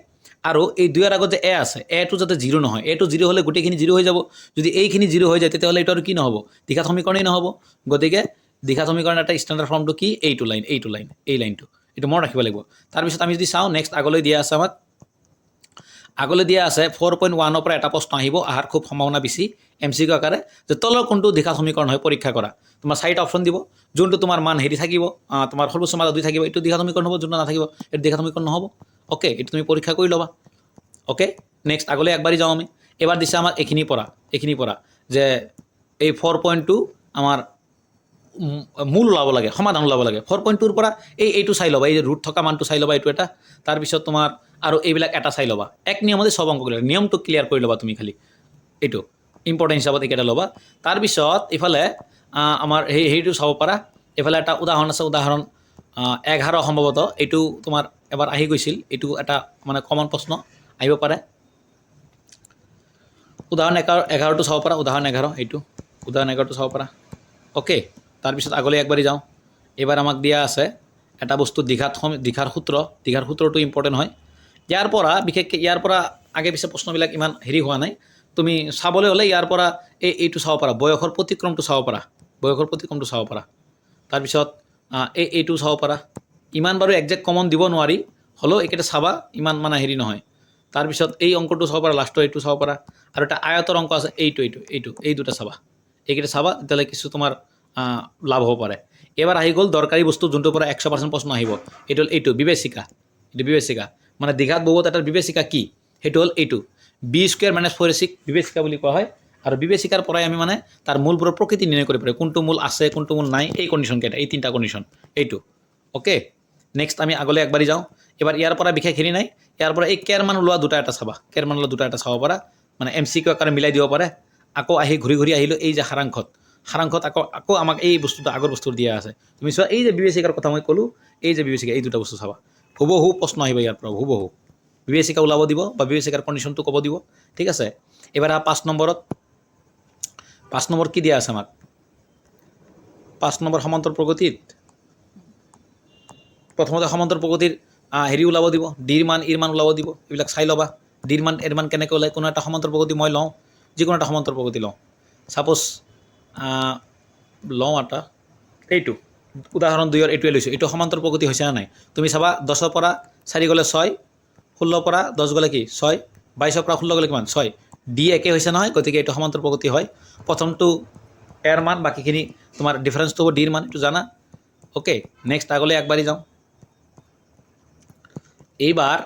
আৰু এই 2ৰ আগত যে এ আছে, এটো যাতে জিৰ' নহয়, এটো জিৰ' হ'লে গোটেইখিনি জিৰ' হৈ যাব। যদি এইখিনি জিৰ' হৈ যায় তেতিয়াহ'লে এইটো আৰু কি নহ'ব, দ্বিঘাত সমীকৰণেই নহ'ব। গতিকে দ্বিঘাত সমীকৰণ এটা ষ্টেণ্ডাৰ্ড ফৰ্মটো কি, এইটো লাইন, এইটো লাইন, এই লাইনটো, এইটো মনত ৰাখিব লাগিব। তাৰপিছত আমি যদি চাওঁ নেক্সট আগলৈ দিয়া আছে আমাক, আগলৈ দিয়া আছে 4.1ৰ পৰা এটা প্ৰশ্ন আহিব, অহাৰ খুব সম্ভাৱনা বেছি এম চি কিউ আকাৰে, যে তলৰ কোনটো দ্বিঘাত সমীকৰণ হয় পৰীক্ষা কৰা। তোমাৰ 4টা অপশ্যন দিব, যোনটো তোমাৰ মান হেৰি থাকিব, তোমাৰ সৰ্বোচ্চ মাত্ৰা 2 থাকিব, এইটো দ্বিঘাত সমীকৰণ হ'ব, যোনটো নাথাকিব এইটো দ্বিঘাত সমীকৰণ নহ'ব। অ'কে, এইটো তুমি পৰীক্ষা কৰি ল'বা। অ'কে, নেক্সট আগলৈ আগবাঢ়ি যাওঁ আমি। এইবাৰ দিছে আমাক এইখিনি পৰা যে এই 4.2 আমাৰ মূল ওলাব লাগে, সমাধান ওলাব লাগে। 4.2ৰ পৰা এই এইটো চাই ল'বা, এই যে ৰুট থকা মানটো চাই ল'বা, এইটো এটা। তাৰপিছত তোমাৰ আৰু এইবিলাক এটা চাই ল'বা। এক নিয়মতে চব অংক কৰিবা, নিয়মটো ক্লিয়াৰ কৰি ল'বা তুমি খালি, এইটো ইম্পৰ্টেণ্ট হিচাপত এইকেইটা ল'বা। তাৰপিছত ইফালে আমাৰ সেই হেৰিটো চাব পাৰা, এইফালে এটা উদাহৰণ আছে, উদাহৰণ 11 সম্ভৱতঃ, এইটো তোমাৰ এবাৰ আহি গৈছিল, এইটো এটা মানে কমন প্ৰশ্ন আহিব পাৰে। উদাহৰণ 11টো চাব পাৰা, উদাহৰণ 11, এইটো উদাহৰণ 11টো চাব পাৰা। অ'কে, তাৰপিছত আগলৈ আগবাঢ়ি যাওঁ। এইবাৰ আমাক দিয়া আছে এটা বস্তু দ্বিঘাত সূত্ৰ, দ্বিঘাত সূত্ৰটো ইম্পৰ্টেণ্ট হয়। ইয়াৰ পৰা বিশেষকৈ ইয়াৰ পৰা আগে পিছে প্ৰশ্নবিলাক ইমান হেৰি হোৱা নাই, তুমি চাবলৈ হ'লে ইয়াৰ পৰা এই এইটো চাব পাৰা, বয়সৰ প্ৰতিক্ৰমটো চাব পাৰা, বয়সৰ প্ৰতিক্ৰমটো চাব পাৰা। তাৰপিছত এই এইটো চাব পাৰা। ইমান বাৰু একজেক্ট কমন দিব নোৱাৰি, হ'লেও এইকেইটা চাবা, ইমান মানে হেৰি নহয়। তাৰপিছত এই অংকটো চাব পাৰা, লাষ্টৰ এইটো চাব পাৰা। আৰু এটা আয়তৰ অংক আছে, এইটো এইটো এইটো, এই দুটা চাবা, এইকেইটা চাবা, তেতিয়াহ'লে কিছু তোমাৰ লাভ হ'ব পাৰে। এইবাৰ আহি গ'ল দৰকাৰী বস্তু, যোনটোৰ পৰা 100% প্ৰশ্ন আহিব, এইটো হ'ল এইটো বিবেচিকা। এইটো বিবেচিকা মানে দ্বিঘাত বহুপদ এটাৰ বিবেচিকা কি, সেইটো হ'ল এইটো বি স্কুৱেৰ মাইনাছ ফ'ৰ এচিক বিবেচিকা বুলি কোৱা হয়। আৰু বিবেচিকাৰ পৰাই আমি মানে তাৰ মূলবোৰৰ প্ৰকৃতি নিৰ্ণয় কৰিব পাৰোঁ, কোনটো মূল আছে কোনটো মূল নাই, এই কণ্ডিশ্যনকেইটা, এই তিনিটা কণ্ডিশ্যন, এইটো। অ'কে, নেক্সট আমি আগলৈ আগবাঢ়ি যাওঁ। এইবাৰ ইয়াৰ পৰা বিশেষ হেৰি নাই, ইয়াৰ পৰা এই কেৰ মান ওলোৱা দুটা এটা চাবা, কেৰ মান ওলোৱা দুটা এটা চাব পাৰা, মানে এম চি কিউ আকাৰে মিলাই দিব পাৰে। আকৌ আহি ঘূৰি ঘূৰি আহিলোঁ এই যে সাৰাংশত, সাৰাংশত আকৌ আকৌ আমাক এই বস্তুটো আগৰ বস্তু দিয়া আছে। তুমি চোৱা, এই যে বিবেচিকাৰ কথা মই ক'লোঁ, এই যে বিবেচিকা, এই দুটা বস্তু চাবা, হুবহু প্ৰশ্ন আহিব ইয়াৰ পৰা, হুবহু বিবেচিকা ওলাব দিব বা বিবেচিকাৰ কণ্ডিশ্যনটো ক'ব দিব। ঠিক আছে, এইবাৰ আহা 5 নম্বৰত। 5 নম্বৰ কি দিয়া আছে আমাক, 5 নম্বৰ সমান্তৰ প্ৰগতিত প্ৰথমতে সমান্তৰ প্ৰগতিৰ হেৰি ওলাব দিব, ডিৰ মান ইৰ মান ওলাব দিব, এইবিলাক চাই ল'বা। ডিৰ মান এৰ মান কেনেকৈ ওলায়, কোনো এটা সমান্তৰ প্ৰগতি মই লওঁ, যিকোনো এটা সমান্তৰ প্ৰগতি লওঁ, ছাপ'জ লওঁ এটা, এইটো উদাহৰণ 2ৰ এইটোৱে লৈছোঁ, এইটো সমান্তৰ প্ৰগতি হৈছে নে নাই তুমি চাবা। 10ৰ পৰা 4 গ'লে 6, 16ৰ পৰা 10 গ'লে কি 6, 22ৰ পৰা 16 গ'লে কিমান 6, ডি একে হৈছে নহয়, গতিকে এইটো সমান্তৰ প্ৰগতি হয়। প্ৰথমটো এৰ মান, বাকীখিনি তোমাৰ ডিফাৰেঞ্চটো হ'ব ডিৰ মান, এইটো জানা। অ'কে, নেক্সট আগলৈ আগবাঢ়ি যাওঁ। এইবাৰ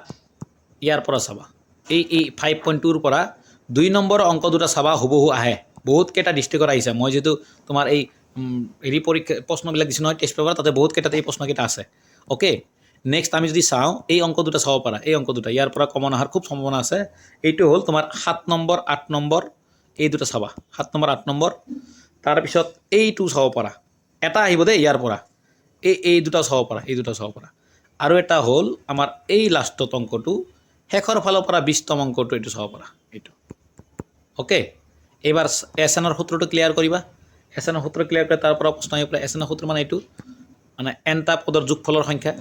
ইয়াৰ পৰা চাবা, এই এই 5.2ৰ পৰা 2 নম্বৰ অংক দুটা চাবা, হুবহু আহে, বহুত কেইটা ডিষ্ট্ৰিক্টৰ আহিছে। মই যিহেতু তোমাৰ এই হেৰি পৰীক্ষা প্ৰশ্নবিলাক দিছোঁ নহয় টেষ্ট পেপাৰ, তাতে বহুত কেইটাত এই প্ৰশ্নকেইটা আছে। অ'কে, নেক্সট আমি যদি চাওঁ, এই অংক দুটা চাব পাৰা, এই অংক দুটা ইয়াৰ পৰা কমন অহাৰ খুব সম্ভাৱনা আছে। এইটো হ'ল তোমাৰ 7 নম্বৰ 8 নম্বৰ, এই দুটা চাবা, 7 নম্বৰ 8 নম্বৰ। তাৰপিছত এইটো চাব পাৰা, এটা আহিব দেই ইয়াৰ পৰা, এই এই দুটা চাব পাৰা, এই দুটা চাব পাৰা। আৰু এটা হ'ল আমাৰ এই লাষ্টত অংকটো, শেষৰ ফালৰ পৰা 20তম অংকটো, এইটো চাব পাৰা, এইটো। অ'কে, এইবাৰ এছ এনৰ সূত্ৰটো ক্লিয়াৰ কৰিবা। এছ এনৰ সূত্ৰ ক্লিয়াৰ কৰি তাৰ পৰা প্ৰশ্ন আহিব পাৰে। এছ এনৰ সূত্ৰ মানে এইটো, মানে এনটা পদৰ যোগফলৰ সংখ্যা,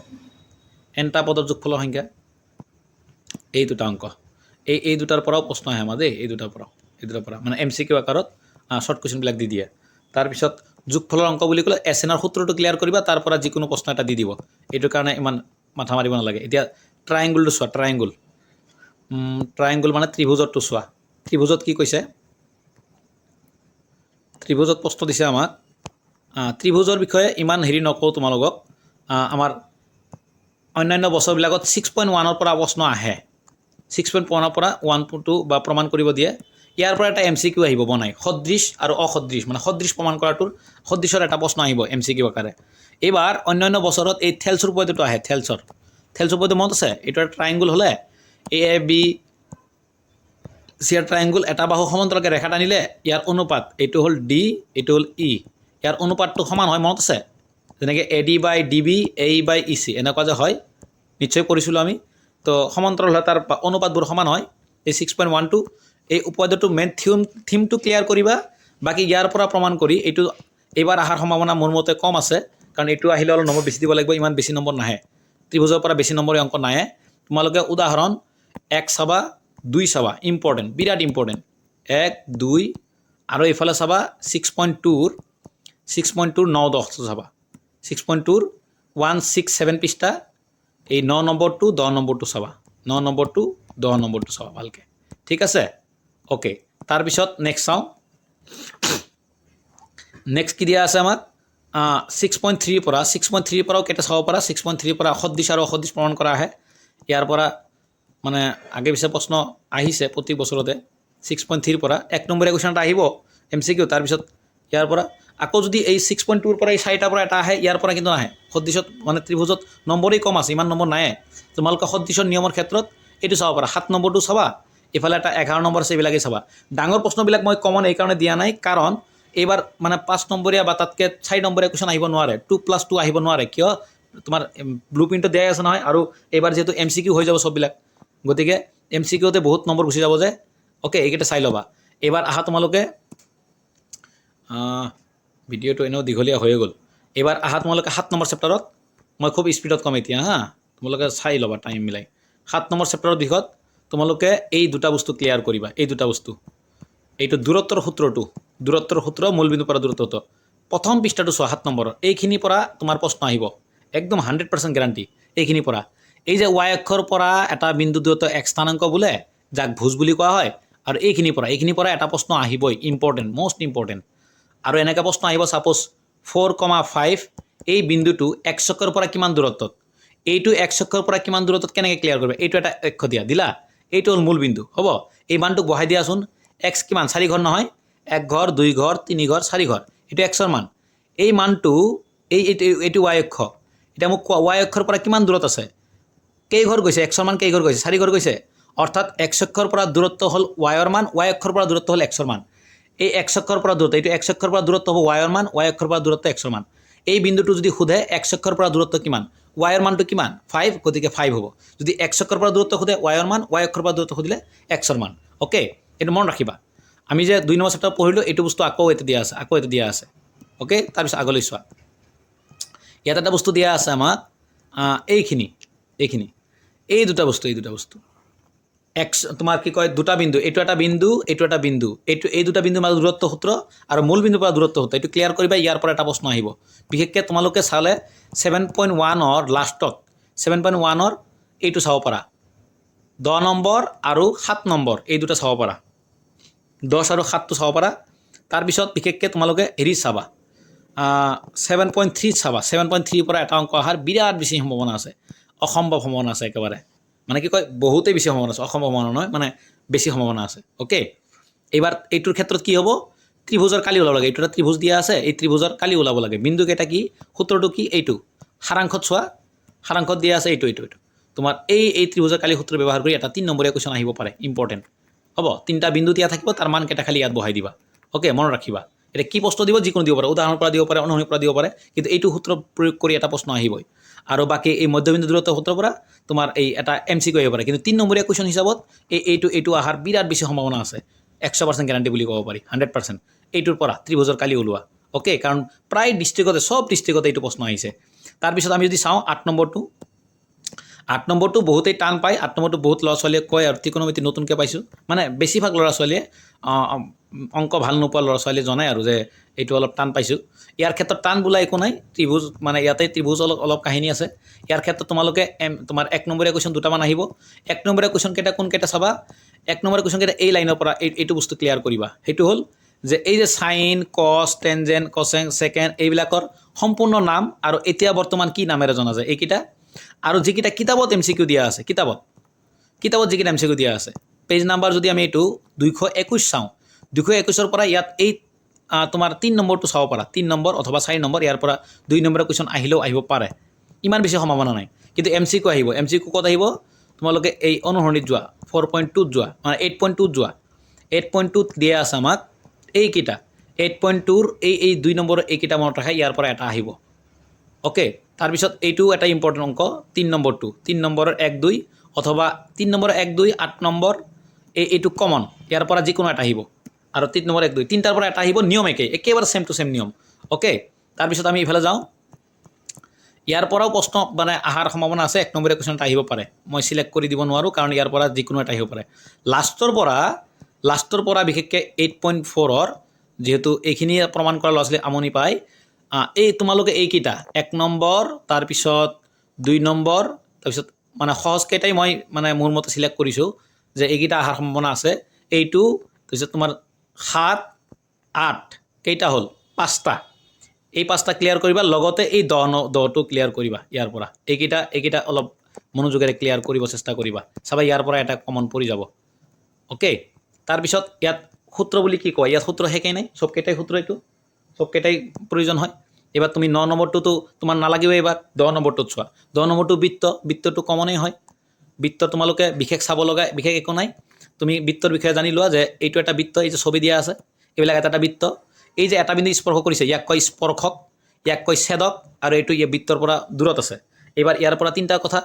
এনটা পদৰ যোগফলৰ সংখ্যা, এই দুটা অংক। এই দুটাৰ পৰাও প্ৰশ্ন আহে আমাৰ দেই। এই দুটাৰ পৰা মানে এমচিকিউ আকাৰত শ্বৰ্ট কুৱেশ্যনবিলাক দি দিয়ে। তাৰপিছত যোগফলৰ অংক বুলি ক'লে এছ এনৰ সূত্ৰটো ক্লিয়াৰ কৰিবা, তাৰ পৰা যিকোনো প্ৰশ্ন এটা দি দিব। এইটোৰ কাৰণে ইমান মাথা মাৰিব নালাগে। এতিয়া ট্ৰায়েংগুলটো চোৱা। ট্ৰায়েংগুল, ট্ৰায়েংগুল মানে ত্ৰিভুজৰটো চোৱা। ত্ৰিভুজত কি কৈছে? ত্ৰিভুজত প্ৰশ্ন দিছে আমাক। ত্ৰিভুজৰ বিষয়ে ইমান হেৰি নকওঁ তোমালোকক। আমাৰ অন্যান্য বছৰবিলাকত 6.1ৰ পৰা প্ৰশ্ন আহে। 6.1ৰ পৰা ওৱান টু বা প্ৰমাণ কৰিব দিয়ে। ইয়াৰ পৰা এটা এমচিকিউ আহিব বনাই, সদৃশ আৰু অসদৃশ, মানে সদৃশ প্ৰমাণ কৰাটোৰ সদৃশৰ এটা প্ৰশ্ন আহিব এমচিকিউ আকাৰে। এইবাৰ অন্যান্য বছৰত এই থেলছৰ উপপাদ্যটো আহে। থেলছৰ উপপাদ্য মনত আছে? এইটো এটা ট্ৰাইংগুল হ'লে, এ A B C R triangle, এটা বাহু সমান্তৰালকৈ ৰেখা টানিলে ইয়াৰ অনুপাত, এইটো হ'ল ডি, এইটো হ'ল ই, ইয়াৰ অনুপাতটো সমান হয়, মনত আছে? যেনেকৈ AD by DB, AE by EC, এনেকুৱা যে হয়, নিশ্চয় কৰিছিলোঁ আমি। তো সমান্তৰাল হ'লে তাৰ অনুপাতবোৰ সমান হয়। এই 6.12, এই উপপাদ্যটো মেইন থিমটো ক্লিয়াৰ কৰিবা। বাকী ইয়াৰ পৰা প্ৰমাণ কৰি এইটো এইবাৰ অহাৰ সম্ভাৱনা মোৰ মতে কম আছে, কাৰণ এইটো আহিলে অলপ নম্বৰ বেছি দিব লাগিব। ইমান বেছি নম্বৰ নাহে। ত্ৰিভুজৰ পৰা বেছি নম্বৰ অংক নাহে। তোমালোকে উদাহৰণ এক চাবা, দুই চাবা, ইম্পৰ্টেণ্ট, বিৰাট ইম্পৰ্টেণ্ট। এক, দুই আৰু এইফালে চাবা 6.2ৰ 9, 10টো চাবা। 6.2ৰ 167 পৃষ্ঠা, এই ন নম্বৰটো, 10 নম্বৰটো চাবা। ন নম্বৰটো, 10 নম্বৰটো চাবা ভালকৈ। ঠিক আছে? অ'কে, তাৰপিছত নেক্সট চাওঁ। নেক্সট কি দিয়া আছে আমাক? 6.3ৰ পৰা, 6.3ৰ পৰাও কেইটা চাব পাৰা। 6.3ৰ পৰা সদৃশ আৰু অসদৃশ প্ৰমাণ কৰা আহে। ইয়াৰ পৰা মানে আগে পিছে প্ৰশ্ন আহিছে প্ৰতি বছৰতে। 6.3ৰ পৰা এক নম্বৰীয়া কুৱেশ্যন এটা আহিব এমচিকিউ। তাৰপিছত ইয়াৰ পৰা আকৌ যদি এই 6.2ৰ পৰা এই চাৰিটাৰ পৰা এটা আহে, ইয়াৰ পৰা কিন্তু নাহে। সদৃশত মানে ত্ৰিভুজত নম্বৰেই কম আছে, ইমান নম্বৰ নাহে। তোমালোকে সদৃশৰ নিয়মৰ ক্ষেত্ৰত এইটো চাব পাৰা, 7 নম্বৰটো চাবা। এইফালে এটা 11 নম্বৰ আছে, এইবিলাকেই চাবা। ডাঙৰ প্ৰশ্নবিলাক মই কমন এইকাৰণে দিয়া নাই, কাৰণ এইবাৰ মানে 5 নম্বৰীয়া বা তাতকৈ 4 নম্বৰীয়া কুৱেশ্যন আহিব নোৱাৰে, 2+2 আহিব নোৱাৰে। কিয়? তোমাৰ ব্লু প্ৰিণ্টত দিয়াই আছে নহয়। আৰু এইবাৰ যিহেতু এমচিকিউ হৈ যাব চববিলাক, গতিকে এমচিকিউতে বহুত নম্বৰ গুচি যাব যে। অ'কে, এইকেইটা চাই ল'বা। এইবাৰ আহা তোমালোকে, ভিডিঅ'টো এনেও দীঘলীয়া হৈয়ে গ'ল। এইবাৰ আহা তোমালোকে 7 নম্বৰ চেপ্টাৰত। মই খুব স্পীডত ক'ম এতিয়া হা, তোমালোকে চাই ল'বা টাইম মিলাই। 7 নম্বৰ চেপ্টাৰৰ দিশত তোমালোকে এই দুটা বস্তু ক্লিয়াৰ কৰিবা। এই দুটা বস্তু, এইটো দূৰত্বৰ সূত্ৰটো, দূৰত্বৰ সূত্ৰ, মূলবিন্দুৰ পৰা দূৰত্বটো। প্ৰথম পৃষ্ঠাটো চোৱা 7 নম্বৰৰ, এইখিনিৰ পৰা তোমাৰ প্ৰশ্ন আহিব, একদম 100% গেৰাণ্টি। এইখিনিৰ পৰা, এই যে ৱাই অক্ষৰ পৰা এটা বিন্দু দূৰত্ব এক স্থানাংক বোলে, যাক ভুজ বুলি কোৱা হয়। আৰু এইখিনিৰ পৰা এটা প্ৰশ্ন আহিবই, ইম্পৰ্টেণ্ট, মষ্ট ইম্পৰ্টেণ্ট। আৰু এনেকৈ প্ৰশ্ন আহিব, ছাপ'জ 4,5, এই বিন্দুটো এক্স অক্ষৰ পৰা কিমান দূৰত্বত? এইটো এক্স অক্ষৰ পৰা কিমান দূৰত্বত, কেনেকৈ ক্লিয়াৰ কৰিবা? এইটো এটা অক্ষ দিয়া দিলা, এইটো হ'ল মূল বিন্দু হ'ব। এই মানটোক বহাই দিয়াচোন। এক্স কিমান? চাৰি ঘৰ নহয়? এক ঘৰ, দুই ঘৰ, তিনি ঘৰ, চাৰি ঘৰ। এইটো এক্সৰ মান। এই মানটো এইটো ৱাই অক্ষ। এতিয়া মোক কোৱা, ৱাই অক্ষৰ পৰা কিমান দূৰত আছে? কেই ঘৰ গৈছে? এক্সৰ মান কেই ঘৰ গৈছে? চাৰি ঘৰ গৈছে। অৰ্থাৎ এক্স অক্ষৰ পৰা দূৰত্ব হ'ল ৱাইৰ মান, ৱাই অক্ষৰ পৰা দূৰত্ব হ'ল এক্সৰ মান। এই এক্স অক্ষৰ পৰা দূৰত্ব, এইটো এক্স অক্ষৰ পৰা দূৰত্ব হ'ব ৱাইৰ মান, ৱাই অক্ষৰ পৰা দূৰত্ব এক্সৰ মান। এই বিন্দুটো যদি সোধে এক্স অক্ষৰ পৰা দূৰত্ব কিমান, ৱাইৰ মানটো কিমান? 5, গতিকে 5 হ'ব। যদি এক্স অক্ষৰ পৰা দূৰত্ব সোধে ৱাইৰ মান, ৱাই অক্ষৰ পৰা দূৰত্ব সুধিলে এক্সৰ মান। অ'কে, এইটো মনত ৰাখিবা। আমি যে 2 নম্বৰ চেপ্টাৰ পঢ়িলোঁ, এইটো বস্তু আকৌ ইয়াতে দিয়া আছে, আকৌ ইয়াতে দিয়া আছে। অ'কে, তাৰপিছত আগলৈ চোৱা। ইয়াত এটা বস্তু দিয়া আছে আমাক, এইখিনি, এই দুটা বস্তু এক্স তোমাৰ কি কয়, দুটা বিন্দু, এইটো এটা বিন্দু, এইটো এটা বিন্দু, এই দুটা বিন্দুৰ মাজত দূৰত্ব সূত্ৰ আৰু মূল বিন্দুৰ পৰা দূৰত্ব সূত্ৰ, এইটো ক্লিয়াৰ কৰিবা। ইয়াৰ পৰা এটা প্ৰশ্ন আহিব। বিশেষকৈ তোমালোকে চালে 7.1ৰ লাষ্টত, 7.1ৰ এইটো চাব পাৰা, 10 নম্বৰ আৰু 7 নম্বৰ, এই দুটা চাব পাৰা। 10 আৰু 7টো চাব পাৰা। তাৰপিছত বিশেষকৈ তোমালোকে হেৰি চাবা, 7.3ত চাবা। 7.3ৰ পৰা এটা অংক অহাৰ বিৰাট বেছি সম্ভাৱনা আছে, অসম্ভৱ সম্ভাৱনা আছে একেবাৰে। মানে কি কয়, বহুতেই বেছি সম্ভাৱনা আছে, অসম্ভৱ সম্ভাৱনা নহয়, মানে বেছি সম্ভাৱনা আছে। অ'কে, এইবাৰ এইটোৰ ক্ষেত্ৰত কি হ'ব? ত্ৰিভুজৰ কালি ওলাব লাগে। এইটো এটা ত্ৰিভুজ দিয়া আছে, এই ত্ৰিভুজৰ কালি ওলাব লাগে। বিন্দুকেইটা কি, সূত্ৰটো কি? এইটো সাৰাংশত চোৱা, সাৰাংশত দিয়া আছে এইটো, এইটো, এইটো। তোমাৰ এই ত্ৰিভুজৰ কালি সূত্ৰ ব্যৱহাৰ কৰি এটা 3 নম্বৰীয়া কুৱেশ্যন আহিব পাৰে, ইম্পৰ্টেণ্ট হ'ব। তিনিটা বিন্দু দিয়া থাকিব, তাৰ মানকেইটা খালি ইয়াত বহাই দিবা। অ'কে, মনত ৰাখিবা। এতিয়া কি প্ৰশ্ন দিব, যিকোনো দিব পাৰে, উদাহৰণৰ পৰা দিব পাৰে, অনুসৰণৰ পৰা দিব পাৰে, কিন্তু এইটো সূত্ৰ প্ৰয়োগ কৰি এটা প্ৰশ্ন আহিবই। আৰু বাকী এই মধ্যবিন্দু দূৰত্ব সূত্ৰৰ পৰা তোমাৰ এই এটা এমচিকিউ আহিব পাৰে। কিন্তু 3 নম্বৰীয়া কুৱেশ্যন হিচাপত এই এইটো এইটো অহাৰ বিৰাট বেছি সম্ভাৱনা আছে। 100% গেৰাণ্টি বুলি ক'ব পাৰি, 100% এইটোৰ পৰা ত্ৰিভুজৰ কালি ওলোৱা। অ'কে, কাৰণ প্ৰায় ডিষ্ট্ৰিক্টতে, চব ডিষ্ট্ৰিক্টতে এইটো প্ৰশ্ন আহিছে। তাৰপিছত আমি যদি চাওঁ 8 নম্বৰটো, 8 নম্বৰটো বহুতেই টান পায়। 8 নম্বৰটো বহুত ল'ৰা ছোৱালীয়ে কয় আৰু ত্ৰিকোণমিতি নতুনকৈ পাইছোঁ। মানে বেছিভাগ ল'ৰা ছোৱালীয়ে, অংক ভাল নোপোৱা ল'ৰা ছোৱালীয়ে জনায় আৰু যে এইটো অলপ টান পাইছোঁ। ইয়াৰ ক্ষেত্ৰত টান বোলা একো নাই। ত্ৰিভুজ মানে ইয়াতে ত্ৰিভুজ অলপ অলপ কাহিনী আছে। ইয়াৰ ক্ষেত্ৰত তোমালোকে তোমাৰ 1 নম্বৰীয়া কুৱেশ্যন দুটামান আহিব। 1 নম্বৰীয়া কুৱেশ্যন কেইটা কোনকেইটা চাবা। 1 নম্বৰীয়া কুৱেশ্যন কেইটা এই লাইনৰ পৰা এইটো বস্তু ক্লিয়াৰ কৰিবা। সেইটো হ'ল যে এই যে চাইন, কছ, টেনজেন, কচেক, ছেকেণ্ট, এইবিলাকৰ সম্পূৰ্ণ নাম আৰু এতিয়া বৰ্তমান কি নামেৰে জনা যায় এইকেইটা, আৰু যিকেইটা কিতাপত এমচিকিউ দিয়া আছে, কিতাপত যিকেইটা এমচিকিউ দিয়া আছে, পেজ নাম্বাৰ যদি আমি এইটো 221 চাওঁ, 221ৰ পৰা ইয়াত এই তোমাৰ 3 নম্বৰটো চাব পাৰা। 3 নম্বৰ অথবা 4 নম্বৰ, ইয়াৰ পৰা 2 নম্বৰৰ কুৱেশ্যন আহিলেও আহিব পাৰে। ইমান বেছি সম্ভাৱনা নাই, কিন্তু এমচিকিউ আহিব। এমচিকিউ ক'ত আহিব? তোমালোকে এই অনুসৰণিত যোৱা, 4.2ত যোৱা, মানে 8.2ত যোৱা। 8.2ত দিয়া আছে আমাক এইকেইটা। 8.2ৰ এই 2 নম্বৰৰ এইকেইটা মনত ৰাখা, ইয়াৰ পৰা এটা আহিব। অ'কে, তাৰপিছত এইটো এটা ইম্পৰ্টেণ্ট অংক, 3 নম্বৰটো, 3 নম্বৰৰ 1, 2 অথবা 3 নম্বৰৰ 1, 2, 8 নম্বৰ এইটো কমন, ইয়াৰ পৰা যিকোনো এটা আহিব। আৰু 3 নম্বৰ 1, 2, তিনিটাৰ পৰা এটা আহিব। নিয়ম একেই, একেবাৰে ছেম টু ছেম নিয়ম। অ'কে, তাৰপিছত আমি ইফালে যাওঁ। ইয়াৰ পৰাও প্ৰশ্ন মানে অহাৰ সম্ভাৱনা আছে। 1 নম্বৰীয়া কুৱেশ্যন এটা আহিব পাৰে। মই চিলেক্ট কৰি দিব নোৱাৰোঁ, কাৰণ ইয়াৰ পৰা যিকোনো এটা আহিব পাৰে। লাষ্টৰ পৰা বিশেষকৈ 8.4ৰ, যিহেতু এইখিনি প্ৰমাণ কৰা ল'ৰা ছোৱালী আমনি পায়। এই তোমালোকে এইকেইটা 1 নম্বৰ, তাৰপিছত 2 নম্বৰ, তাৰপিছত মানে সহজকেইটাই মই মানে মোৰ মতে চিলেক্ট কৰিছোঁ যে এইকেইটা অহাৰ সম্ভাৱনা আছে। এইটো, তাৰপিছত তোমাৰ 7, 8, কেইটা হ'ল? পাঁচটা। এই পাঁচটা ক্লিয়াৰ কৰিবা, লগতে এই 10, ন, 10টো ক্লিয়াৰ কৰিবা। ইয়াৰ পৰা এইকেইটা অলপ মনোযোগেৰে ক্লিয়াৰ কৰিব চেষ্টা কৰিবা। চাবা, ইয়াৰ পৰা এটা কমন পৰি যাব। অ'কে, তাৰপিছত ইয়াত সূত্ৰ বুলি কি কয়? ইয়াত সূত্ৰ শেষেই নাই, চবকেইটাই সূত্ৰ, এইটো চবকেইটাই প্ৰয়োজন হয়। এইবাৰ তুমি 9 নম্বৰটোতো তোমাৰ নালাগিব। এইবাৰ 10 নম্বৰটোত চোৱা। 10 নম্বৰটো বৃত্ত, বৃত্তটো কমনেই হয়। বৃত্ত তোমালোকে বিশেষ চাব লগা বিশেষ একো নাই। তুমি বৃত্তৰ বিষয়ে জানি লোৱা যে এইটো এটা বৃত্ত। এই যে ছবি দিয়া আছে, এইবিলাক এটা এটা বৃত্ত। এই যে এটা বিন্দু স্পৰ্শ কৰিছে, ইয়াক কয় স্পৰ্শক, ইয়াক কয় ছেদক, আৰু এইটো ইয়াৰ বৃত্তৰ পৰা দূৰত আছে। এইবাৰ ইয়াৰ পৰা তিনিটা কথা।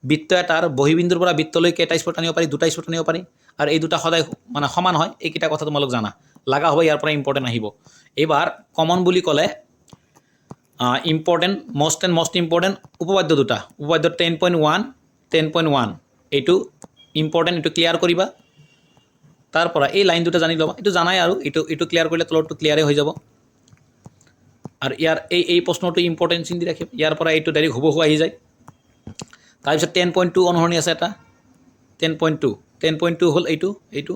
বৃত্ত এটাৰ বহিবিন্দুৰ পৰা বৃত্তলৈ কেইটা স্পৰ্শ টানিব পাৰি? দুটা স্পৰ্শ টানিব পাৰি, আৰু এই দুটা সদায় মানে সমান হয়। এইকেইটা কথা তোমালোক জানা লগা হ'ব, ইয়াৰ পৰা ইম্পৰ্টেণ্ট আহিব। এইবাৰ কমন বুলি ক'লে important, most and most important উপপাদ্য দুটা। উপপাদ্য 10.1, 10.1, এইটো ইম্পৰ্টেণ্ট, এইটো ক্লিয়াৰ কৰিবা। তাৰ পৰা এই লাইন দুটা জানি ল'বা। এইটো জানাই আৰু এইটো ক্লিয়াৰ কৰিলে তলৰটো ক্লিয়াৰে হৈ যাব। আৰু ইয়াৰ এই প্ৰশ্নটো ইম্পৰ্টেণ্ট, চিন দি ৰাখিম। ইয়াৰ পৰা এইটো ডাইৰেক্ট হুবহু আহি যায়। তাৰপিছত 10.2 অনুসৰণি আছে এটা। 10.2, 10.2 হ'ল এইটো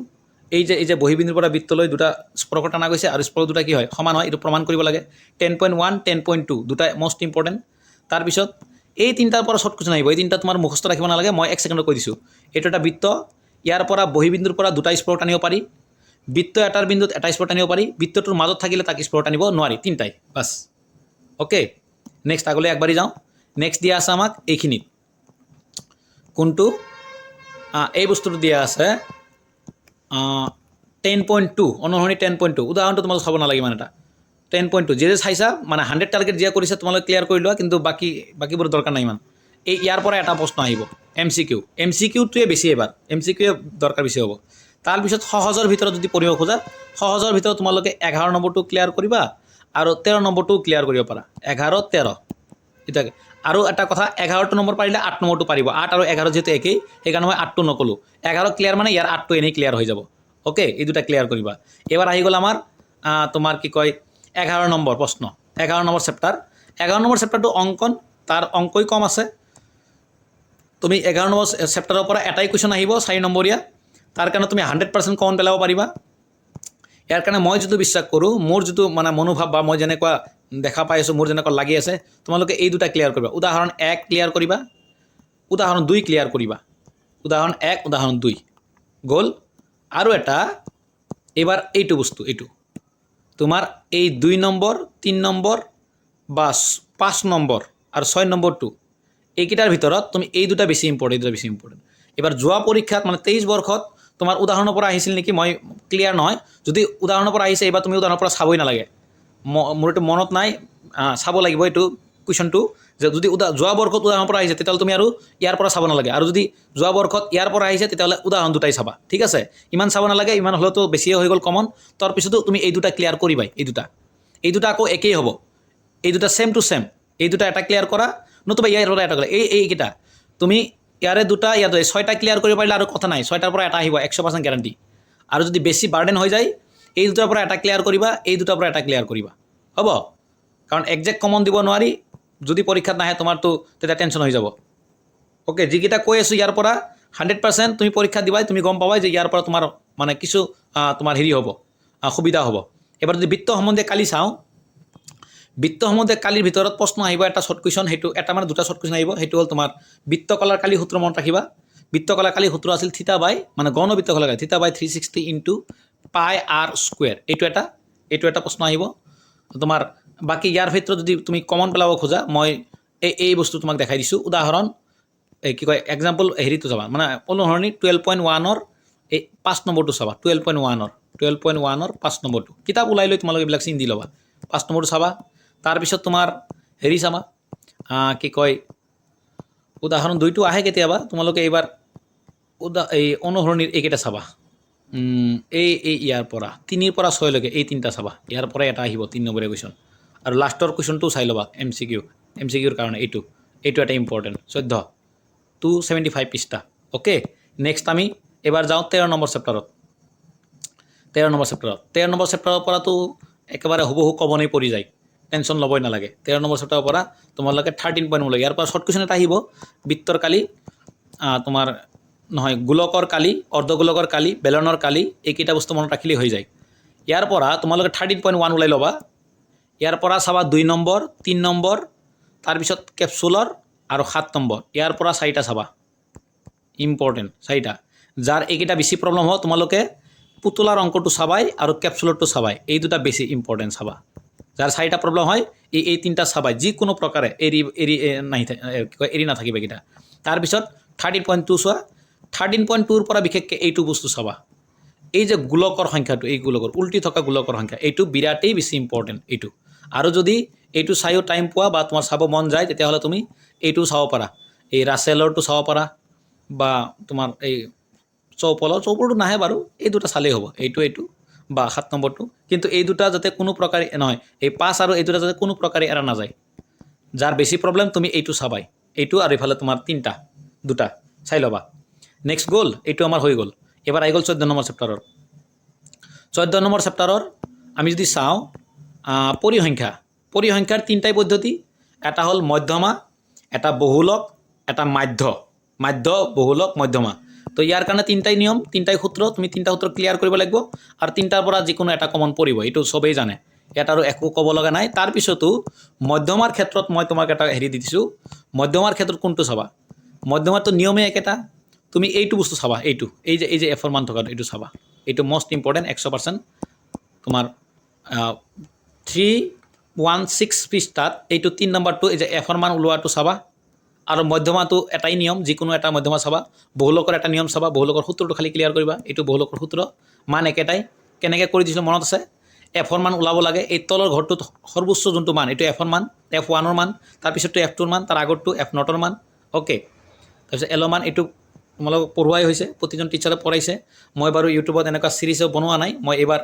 এই যে বহিবিন্দুৰ পৰা বৃত্তলৈ দুটা স্পৰ্শ টানা গৈছে আৰু স্পৰ্শ দুটা কি হয়? সমান হয়, এইটো প্ৰমাণ কৰিব লাগে। 10.1, 10.2 দুটাই মষ্ট ইম্পৰ্টেণ্ট। তাৰপিছত এই তিনিটাৰ পৰা শ্বৰ্ট কুৱেশ্যন আহিব। এই তিনিটা তোমাৰ মুখস্থ ৰাখিব নালাগে, মই এক ছেকেণ্ডত কৈ দিছোঁ। এইটো এটা বৃত্ত, ইয়াৰ পৰা বহিবিন্দুৰ পৰা দুটা স্পৰ্শ টানিব পাৰি। বৃত্ত এটাৰ বিন্দুত এটা স্পৰ্শ টানিব পাৰি। বৃত্তটোৰ মাজত থাকিলে তাক স্পৰ্শ টানিব নোৱাৰি। তিনিটাই বাছ। অ'কে, নেক্সট আগলৈ আগবাঢ়ি যাওঁ। নেক্সট দিয়া আছে আমাক এইখিনিত কোনটো, এই বস্তুটো দিয়া আছে 10.2, অনুসৰণি 10.2। উদাহৰণটো তোমালোক চাব নালাগে ইমান এটা। 10.2 যিয়ে চাইছা, মানে 100 টাৰ্গেট যিয়ে কৰিছে, তোমালোকে ক্লিয়াৰ কৰি লোৱা, কিন্তু বাকীবোৰ দৰকাৰ নাই ইমান। এই ইয়াৰ পৰা এটা প্ৰশ্ন আহিব, এমচিকিউ। এমচিকিউটোৱে বেছি, এইবাৰ এমচিকিউৱে দৰকাৰ বেছি হ'ব। তাৰপিছত সহজৰ ভিতৰত যদি পঢ়িব খোজা, সহজৰ ভিতৰত তোমালোকে 11 নম্বৰটো ক্লিয়াৰ কৰিবা আৰু 13 নম্বৰটোও ক্লিয়াৰ কৰিব পাৰা। 11, 13। এতিয়া আৰু এটা কথা, 11টো নম্বৰ পাৰিলে 8 নম্বৰটো পাৰিব। 8 আৰু 11 যিহেতু একেই, সেইকাৰণে মই 8টো নক'লোঁ। 11 ক্লিয়াৰ মানে ইয়াৰ 8টো এনেই ক্লিয়াৰ হৈ যাব। অ'কে, এই দুটা ক্লিয়াৰ কৰিবা। এইবাৰ আহি গ'ল আমাৰ তোমাৰ কি কয়, 11 নম্বৰ প্ৰশ্ন, 11 নম্বৰ চেপ্টাৰ। 11 নম্বৰ চেপ্টাৰটো অংকন, তাৰ অংকই কম আছে। তুমি 11 নম্বৰ চেপ্টাৰৰ পৰা এটাই কুৱেশ্যন আহিব, 4 নম্বৰীয়া। তাৰ কাৰণে তুমি 100% কমন পেলাব পাৰিবা। ইয়াৰ কাৰণে মই যিটো বিশ্বাস কৰোঁ, মোৰ যিটো মানে মনোভাৱ বা মই যেনেকুৱা দেখা পাই আছোঁ, মোৰ যেনেকুৱা লাগি আছে, তোমালোকে এই দুটা ক্লিয়াৰ কৰিবা। উদাহৰণ 1 ক্লিয়াৰ কৰিবা, উদাহৰণ 2 ক্লিয়াৰ কৰিবা। উদাহৰণ 1, উদাহৰণ 2 গ'ল। আৰু এটা এইবাৰ এইটো বস্তু, এইটো তোমাৰ এই 2 নম্বৰ, 3 নম্বৰ বা 5 নম্বৰ আৰু 6 নম্বৰটো, এইকেইটাৰ ভিতৰত তুমি এই দুটা বেছি ইম্পৰ্টেণ্ট, এই দুটা বেছি ইম্পৰ্টেণ্ট। এইবাৰ যোৱা পৰীক্ষাত মানে 23 বৰ্ষত তোমাৰ উদাহৰণৰ পৰা আহিছিল নেকি, মই ক্লিয়াৰ নহয়। যদি উদাহৰণৰ পৰা আহিছে, এইবাৰ তুমি উদাহৰণৰ পৰা চাবই নালাগে। মোৰ এইটো মনত নাই, চাব লাগিব এইটো কুৱেশ্যনটো যে যদি যোৱা বৰ্ষত উদাহৰণৰ পৰা আহিছে, তেতিয়াহ'লে তুমি আৰু ইয়াৰ পৰা চাব নালাগে। আৰু যদি যোৱা বৰ্ষত ইয়াৰ পৰা আহিছে, তেতিয়াহ'লে উদাহৰণ দুটাই চাবা। ঠিক আছে, ইমান চাব নালাগে, ইমান হ'লেতো বেছিয়ে হৈ গ'ল কমন। তাৰপিছতো তুমি এই দুটা ক্লিয়াৰ কৰিবাই। এই দুটা আকৌ একেই হ'ব, এই দুটা ছেম টু ছেম। এই দুটা এটা ক্লিয়াৰ কৰা, নতুবা ইয়াৰ পৰা এটা কৰা। এইকেইটা তুমি ইয়াৰে দুটা, ইয়াতে ছয়টা ক্লিয়াৰ কৰিব পাৰিলে আৰু কথা নাই, ছয়টাৰ পৰা এটা আহিব, 100% গেৰাণ্টি। আৰু যদি বেছি বাৰ্ডেন হৈ যায়, এই দুটাৰ পৰা এটা ক্লিয়াৰ কৰিবা, এই দুটাৰ পৰা এটা ক্লিয়াৰ কৰিবা, হ'ব। কাৰণ একজেক্ট কমন দিব নোৱাৰি, যদি পৰীক্ষাত নাহে তোমাৰতো তেতিয়া টেনশ্যন হৈ যাব। অ'কে, যিকেইটা কৈ আছোঁ ইয়াৰ পৰা 100% তুমি পৰীক্ষা দিবাই, তুমি গম পাবাই যে ইয়াৰ পৰা তোমাৰ মানে কিছু তোমাৰ হেৰি হ'ব, সুবিধা হ'ব। এবাৰ যদি বৃত্ত সম্বন্ধে কালি চাওঁ, বৃত্ত সম্বন্ধে কালিৰ ভিতৰত প্ৰশ্ন আহিব এটা শ্বৰ্ট কুৱেশ্যন, সেইটো এটা মানে দুটা শ্বৰ্ট কুৱেশ্যন আহিব। সেইটো হ'ল তোমাৰ বৃত্তকলাৰ কালি সূত্ৰ মনত ৰাখিবা। বৃত্তকলাৰ কালি সূত্ৰ আছিল থিতা বাই, মানে গণ বৃত্তকলাৰ কালি theta by 360 into pi r square. এইটো এটা প্ৰশ্ন আহিব তোমাৰ। বাকী ইয়াৰ ভিতৰত যদি তুমি কমন পেলাব খোজা, মই এই বস্তু তোমাক দেখাই দিছোঁ। উদাহৰণ এই কি কয়, এক্সাম্পল হেৰিটো চাবা, মানে অনুসৰণি 12.1ৰ এই 5 নম্বৰটো চাবা। 12.1ৰ 5 নম্বৰটো কিতাপ ওলাই লৈ তোমালোকে এইবিলাক চিন দি ল'বা। 5 নম্বৰটো চাবা। তাৰপিছত তোমাৰ হেৰি চাবা, কি কয়, উদাহৰণ 2টো আহে কেতিয়াবা। তোমালোকে এইবাৰ এই অনুসৰণিৰ এইকেইটা চাবা। এই এই ইয়াৰ পৰা 3ৰ পৰা 6লৈকে এই তিনিটা চাবা। ইয়াৰ পৰা এটা আহিব 3 নম্বৰীয়া কুৱেশ্যন। আৰু লাষ্টৰ কুৱেশ্যনটো চাই ল'বা, M C Q. M C কিউৰ কাৰণে এইটো এটা ইম্পৰ্টেণ্ট, 14, 275 পৃষ্ঠা। অ'কে, নেক্সট আমি এবাৰ যাওঁ 13 নম্বৰ চেপ্টাৰত। 13 নম্বৰ চেপ্টাৰৰ পৰাতো একেবাৰে হুবহু কমনেই পৰি যায়, টেনশ্যন ল'বই নালাগে। 13 নম্বৰ চেপ্টাৰৰ পৰা তোমালোকে 13.1, ইয়াৰ পৰা শ্বৰ্ট কুৱেশ্যন এটা আহিব। বৃত্তৰ কালি, তোমাৰ নহয়, গোলকৰ কালি, অৰ্ধগোলকৰ কালি, বেলনৰ কালি, এইকেইটা বস্তু মনত ৰাখিলেই হৈ যায়। ইয়াৰ পৰা তোমালোকে 13.1 ওলাই ল'বা। ইয়াৰ পৰা চাবা 2 নম্বৰ, 3 নম্বৰ, তাৰপিছত কেপচুলৰ আৰু 7 নম্বৰ। ইয়াৰ পৰা চাৰিটা চাবা, ইম্পৰ্টেণ্ট চাৰিটা। যাৰ এইকেইটা বেছি প্ৰব্লেম হ'ব, তোমালোকে পুতলাৰ অংকটো চাবাই আৰু কেপচুলৰটো চাবাই, এই দুটা বেছি ইম্পৰ্টেণ্ট চাবা। যাৰ চাৰিটা প্ৰব্লেম হয়, এই তিনিটা চাবাই, যিকোনো প্ৰকাৰে এৰি এৰি নাহি, কি কয়, এৰি নাথাকিবা এইকেইটা। তাৰপিছত 13.2 চোৱা। 13.2ৰ পৰা বিশেষকৈ এইটো বস্তু চাবা, এই যে গোলকৰ সংখ্যাটো, এই গোলকৰ উল্টি থকা গোলকৰ সংখ্যা, এইটো বিৰাটেই বেছি ইম্পৰ্টেণ্ট এইটো। আৰু যদি এইটো চায়ো টাইম পোৱা বা তোমাৰ চাব মন যায়, তেতিয়াহ'লে তুমি এইটোও চাব পাৰা, এই ৰাছেলৰটো চাব পাৰা বা তোমাৰ এই চৌপলটো নাহে বাৰু, এই দুটা চালেই হ'ব, এইটো বা 7 নম্বৰটো। কিন্তু এই দুটা যাতে কোনো প্ৰকাৰে নহয়, এই 5 আৰু এই দুটা যাতে কোনো প্ৰকাৰে এৰা নাযায়। যাৰ বেছি প্ৰব্লেম, তুমি এইটো চাবাই, এইটো আৰু এইফালে তোমাৰ তিনিটা দুটা চাই ল'বা। নেক্সট গ'ল, এইটো আমাৰ হৈ গ'ল। এবাৰ আহি গ'ল 14 নম্বৰ চেপ্টাৰৰ। 14 নম্বৰ চেপ্টাৰৰ আমি যদি চাওঁ, পৰিসংখ্যা, পৰিসংখ্যাৰ তিনিটাই পদ্ধতি। এটা হ'ল মধ্যমা, এটা বহুলক, এটা মাধ্য। মাধ্য, বহুলক, মধ্যমা। তো ইয়াৰ কাৰণে তিনিটাই নিয়ম, তিনিটাই সূত্ৰ। তুমি তিনিটা সূত্ৰ ক্লিয়াৰ কৰিব লাগিব আৰু তিনিটাৰ পৰা যিকোনো এটা কমন পৰিব, এইটো চবেই জানে, ইয়াত আৰু একো ক'ব লগা নাই। তাৰপিছতো মধ্যমাৰ ক্ষেত্ৰত মই তোমাক এটা হেৰি দি দিছোঁ। মধ্যমাৰ ক্ষেত্ৰত কোনটো চাবা? মধ্যমাৰটো নিয়মেই একেটা। তুমি এইটো বস্তু চাবা, এইটো এই যে এফৰ মান থকাটো, এইটো চাবা। এইটো মষ্ট ইম্পৰ্টেণ্ট, 100%। তোমাৰ 316 পৃষ্ঠাত এইটো 3 নম্বৰটো, এই যে এফৰ মান ওলোৱাটো চাবা। আৰু মধ্যমাটো এটাই নিয়ম, যিকোনো এটা মধ্যমা চাবা। বহুলকৰ এটা নিয়ম চাবা, বহুলকৰ সূত্ৰটো খালি ক্লিয়াৰ কৰিবা। এইটো বহুলকৰ সূত্ৰ, মান একেটাই। কেনেকৈ কৰি দিছিলোঁ মনত আছে? এফৰ মান ওলাব লাগে, এই তলৰ ঘৰটোত সৰ্বোচ্চ যোনটো মান, এইটো এফৰ মান, এফ ওৱানৰ মান, তাৰপিছতটো এফ টুৰ মান, তাৰ আগৰটো এফ নটৰ মান। অ'কে, তাৰপিছত এলৰ মান, এইটো তোমালোকক পঢ়ুৱাই হৈছে, প্ৰতিজন টিচাৰে পঢ়াইছে। মই বাৰু ইউটিউবত এনেকুৱা চিৰিজো বনোৱা নাই, মই এইবাৰ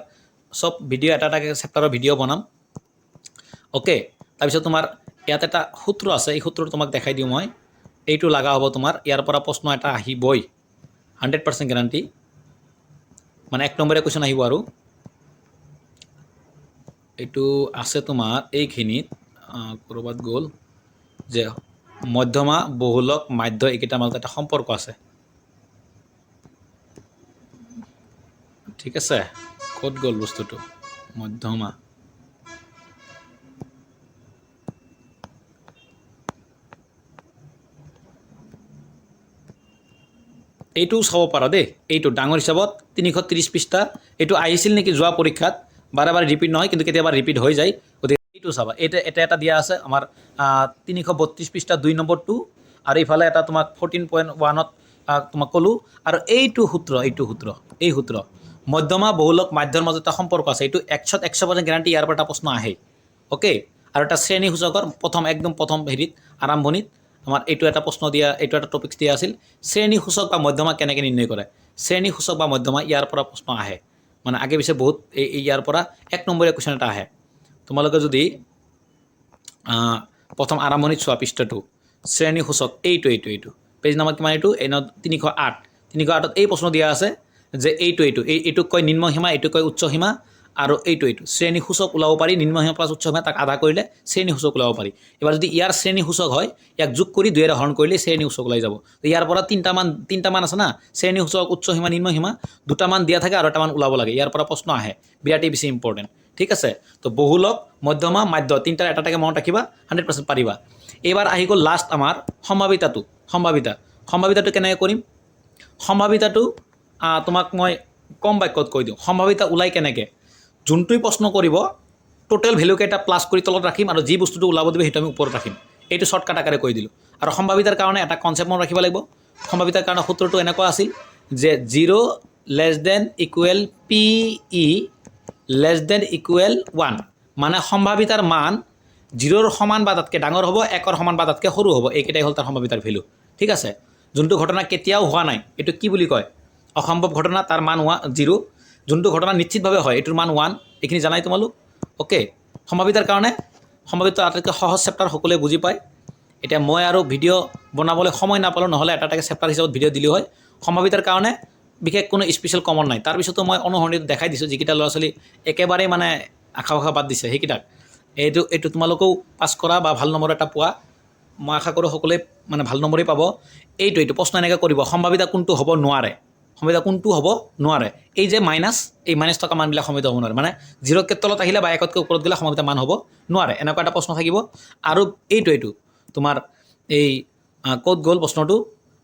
চব ভিডিঅ' এটা এটাকৈ চেপ্টাৰৰ ভিডিঅ' বনাম। অ'কে, তাৰপিছত তোমাৰ ইয়াত এটা সূত্ৰ আছে, এই সূত্ৰটো তোমাক দেখাই দিওঁ মই। এইটো লগা হ'ব তোমাৰ, ইয়াৰ পৰা প্ৰশ্ন এটা আহিবই, 100% গেৰাণ্টি। মানে 1 নম্বৰীয়া কুৱেশ্যন আহিব। আৰু এইটো আছে তোমাৰ এইখিনিত ক'ৰবাত গ'ল যে মধ্যমা, বহুলক, মাধ্য, এইকেইটাৰ মাজত এটা সম্পৰ্ক আছে। ঠিক আছে, ক'ত গ'ল বস্তুটো? মধ্যমা, এইটোও চাব পাৰা দেই। এইটো ডাঙৰ হিচাপত 330 পৃষ্ঠা। এইটো আহিছিল নেকি যোৱা পৰীক্ষাত? বাৰে বাৰে ৰিপিট নহয়, কিন্তু কেতিয়াবা ৰিপিট হৈ যায়, গতিকে এইটো চাবা। এইটো এটা এটা দিয়া আছে আমাৰ 332 পৃষ্ঠা 2 নম্বৰটো। আৰু এইফালে এটা তোমাক 14.1ত তোমাক ক'লোঁ। আৰু এইটো সূত্ৰ, এইটো সূত্ৰ, এই সূত্ৰ মধ্যমা, বহুলক, মাধ্যৰ মাজত এটা সম্পৰ্ক আছে। এইটো 100ত 100% গেৰাণ্টি, ইয়াৰ পৰা এটা প্ৰশ্ন আহে। অ'কে, আৰু এটা শ্ৰেণী সূচকৰ প্ৰথম, একদম প্ৰথম হেৰিত আৰম্ভণিত আমাৰ এইটো এটা প্ৰশ্ন দিয়া, এইটো এটা টপিক্স দিয়া আছিল, শ্ৰেণী সূচক বা মধ্যমা কেনেকৈ নিৰ্ণয় কৰে। শ্ৰেণী সূচক বা মধ্যমা, ইয়াৰ পৰা প্ৰশ্ন আহে। মানে আগে পিছে বহুত এই ইয়াৰ পৰা 1 নম্বৰীয়া কুৱেশ্যন এটা আহে। তোমালোকে যদি প্ৰথম আৰম্ভণিত চোৱা পৃষ্ঠাটো, শ্ৰেণী সূচক, এইটো এইটো এইটো পেজ নম্বৰ কিমান এইটো? এই 308। 308ত এই প্ৰশ্ন দিয়া আছে যে এইটো এইটো এই এইটোক কয় নিম্ন সীমা, এইটোক কয় উচ্চ সীমা, আৰু এইটো এইটো শ্ৰেণী সূচক ওলাব পাৰি। নিম্ন সীমা প্লাছ উচ্চ সীমা, তাক আধা কৰিলে শ্ৰেণী সূচক ওলাব পাৰি। এবাৰ যদি ইয়াৰ শ্ৰেণী সূচক হয়, ইয়াক যোগ কৰি দুয়েৰে হৰণ কৰিলে শ্ৰেণী সূচক ওলাই যাব। ইয়াৰ পৰা তিনিটামান আছে না, শ্ৰেণী সূচক, উচ্চ সীমা, নিম্ন সীমা, দুটামান দিয়া থাকে আৰু এটামান ওলাব লাগে। ইয়াৰ পৰা প্ৰশ্ন আহে, বিৰাটেই বেছি ইম্পৰ্টেণ্ট। ঠিক আছে, তো বহুলক, মধ্যমা, মাধ্য তিনিটাৰ এটা এটাকৈ মনত ৰাখিবা, 100% পাৰিবা। এইবাৰ আহি গ'ল লাষ্ট আমাৰ সম্ভাৱিতাটো। সম্ভাৱিতাটো কেনেকৈ কৰিম? সম্ভাৱিতাটো তোমাক মই কম বাক্যত কৈ দিওঁ। সম্ভাৱিতা ওলাই কেনেকৈ? যোনটোৱে প্ৰশ্ন কৰিব, টোটেল ভেলুকেইটা প্লাছ কৰি তলত ৰাখিম আৰু যি বস্তুটো ওলাব দিব সেইটো আমি ওপৰত ৰাখিম। এইটো শ্বৰ্টকাট আকাৰে কৈ দিলোঁ। আৰু সম্ভাৱিতাৰ কাৰণে এটা কনচেপ্ট মনত ৰাখিব লাগিব। সম্ভাৱিতাৰ কাৰণে সূত্ৰটো এনেকুৱা আছিল যে zero less than equal P E less than equal one, মানে সম্ভাৱিতাৰ মান জিৰ'ৰ সমান বা তাতকৈ ডাঙৰ হ'ব, একৰ সমান বা তাতকৈ সৰু হ'ব। এইকেইটাই হ'ল তাৰ সম্ভাৱিতাৰ ভেলু। ঠিক আছে, যোনটো ঘটনা কেতিয়াও হোৱা নাই এইটো কি বুলি কয়? অসম্ভৱ ঘটনা, তাৰ মান ওৱান, জিৰ'। যোনটো ঘটনা নিশ্চিতভাৱে হয় এইটোৰ মান ওৱান। এইখিনি জানাই তোমালোক। অ'কে, সম্ভাৱিতাৰ কাৰণে সম্ভাৱিতা আটাইতকৈ সহজ চেপ্টাৰ, সকলোৱে বুজি পায়। এতিয়া মই আৰু ভিডিঅ' বনাবলৈ সময় নাপালোঁ, নহ'লে এটা এটাকৈ চেপ্টাৰ হিচাপত ভিডিঅ' দিলোঁ হয়। সম্ভাৱিতাৰ কাৰণে বিশেষ কোনো স্পেচিয়েল কমন নাই। তাৰপিছতো মই অনুসৰণিত দেখাই দিছোঁ, যিকেইটা ল'ৰা ছোৱালী একেবাৰেই মানে আশা ভাষা বাদ দিছে সেইকেইটাক এইটো এইটো তোমালোকেও পাছ কৰা বা ভাল নম্বৰ এটা পোৱা। মই আশা কৰোঁ সকলোৱে মানে ভাল নম্বৰেই পাব। এইটো এইটো প্ৰশ্ন এনেকৈ কৰিব, সম্ভাৱিতা কোনটো হ'ব নোৱাৰে? সম্ভাৱিতা কোনটো হ'ব নোৱাৰে? এই যে মাইনাছ, এই মাইনাছ থকা মানবিলাক সম্ভাৱিত হ'ব নোৱাৰে। মানে জিৰ'তকৈ তলত আহিলে বা একতকৈ ওপৰত গ'লে সম্ভাৱিত মান হ'ব নোৱাৰে, এনেকুৱা এটা প্ৰশ্ন থাকিব। আৰু এইটো এইটো তোমাৰ এই ক'ত গ'ল প্ৰশ্নটো?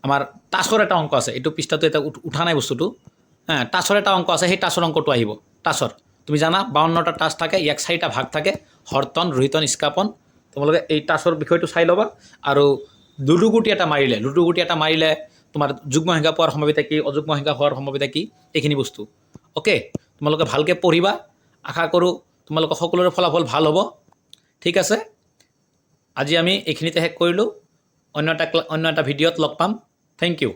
আমাৰ টাচৰ এটা অংক আছে, এইটো পৃষ্ঠাটো এটা উঠা নাই বস্তুটো। হা, টাচৰ এটা অংক আছে, সেই টাচৰ অংকটো আহিব। টাচৰ তুমি জানা 52টা টাচ থাকে, ইয়াক চাৰিটা ভাগ থাকে, হৰ্তন, ৰোহিতন, স্কাপন। তোমালোকে এই টাচৰ বিষয়টো চাই ল'বা। আৰু লুডু গুটি এটা মাৰিলে তোমাৰ যুগ্ম সংখ্যা পোৱাৰ সম্ভাৱিতা কি, অযুগ্ম সংখ্যা হোৱাৰ সম্ভাৱিতা কি, এইখিনি বস্তু। অ'কে, তোমালোকে ভালকৈ পঢ়িবা। আশা কৰোঁ তোমালোকৰ সকলোৰে ফলাফল ভাল হ'ব। ঠিক আছে, আজি আমি এইখিনিতে শেষ কৰিলোঁ। অন্য এটা ভিডিঅ'ত লগ পাম। Thank you.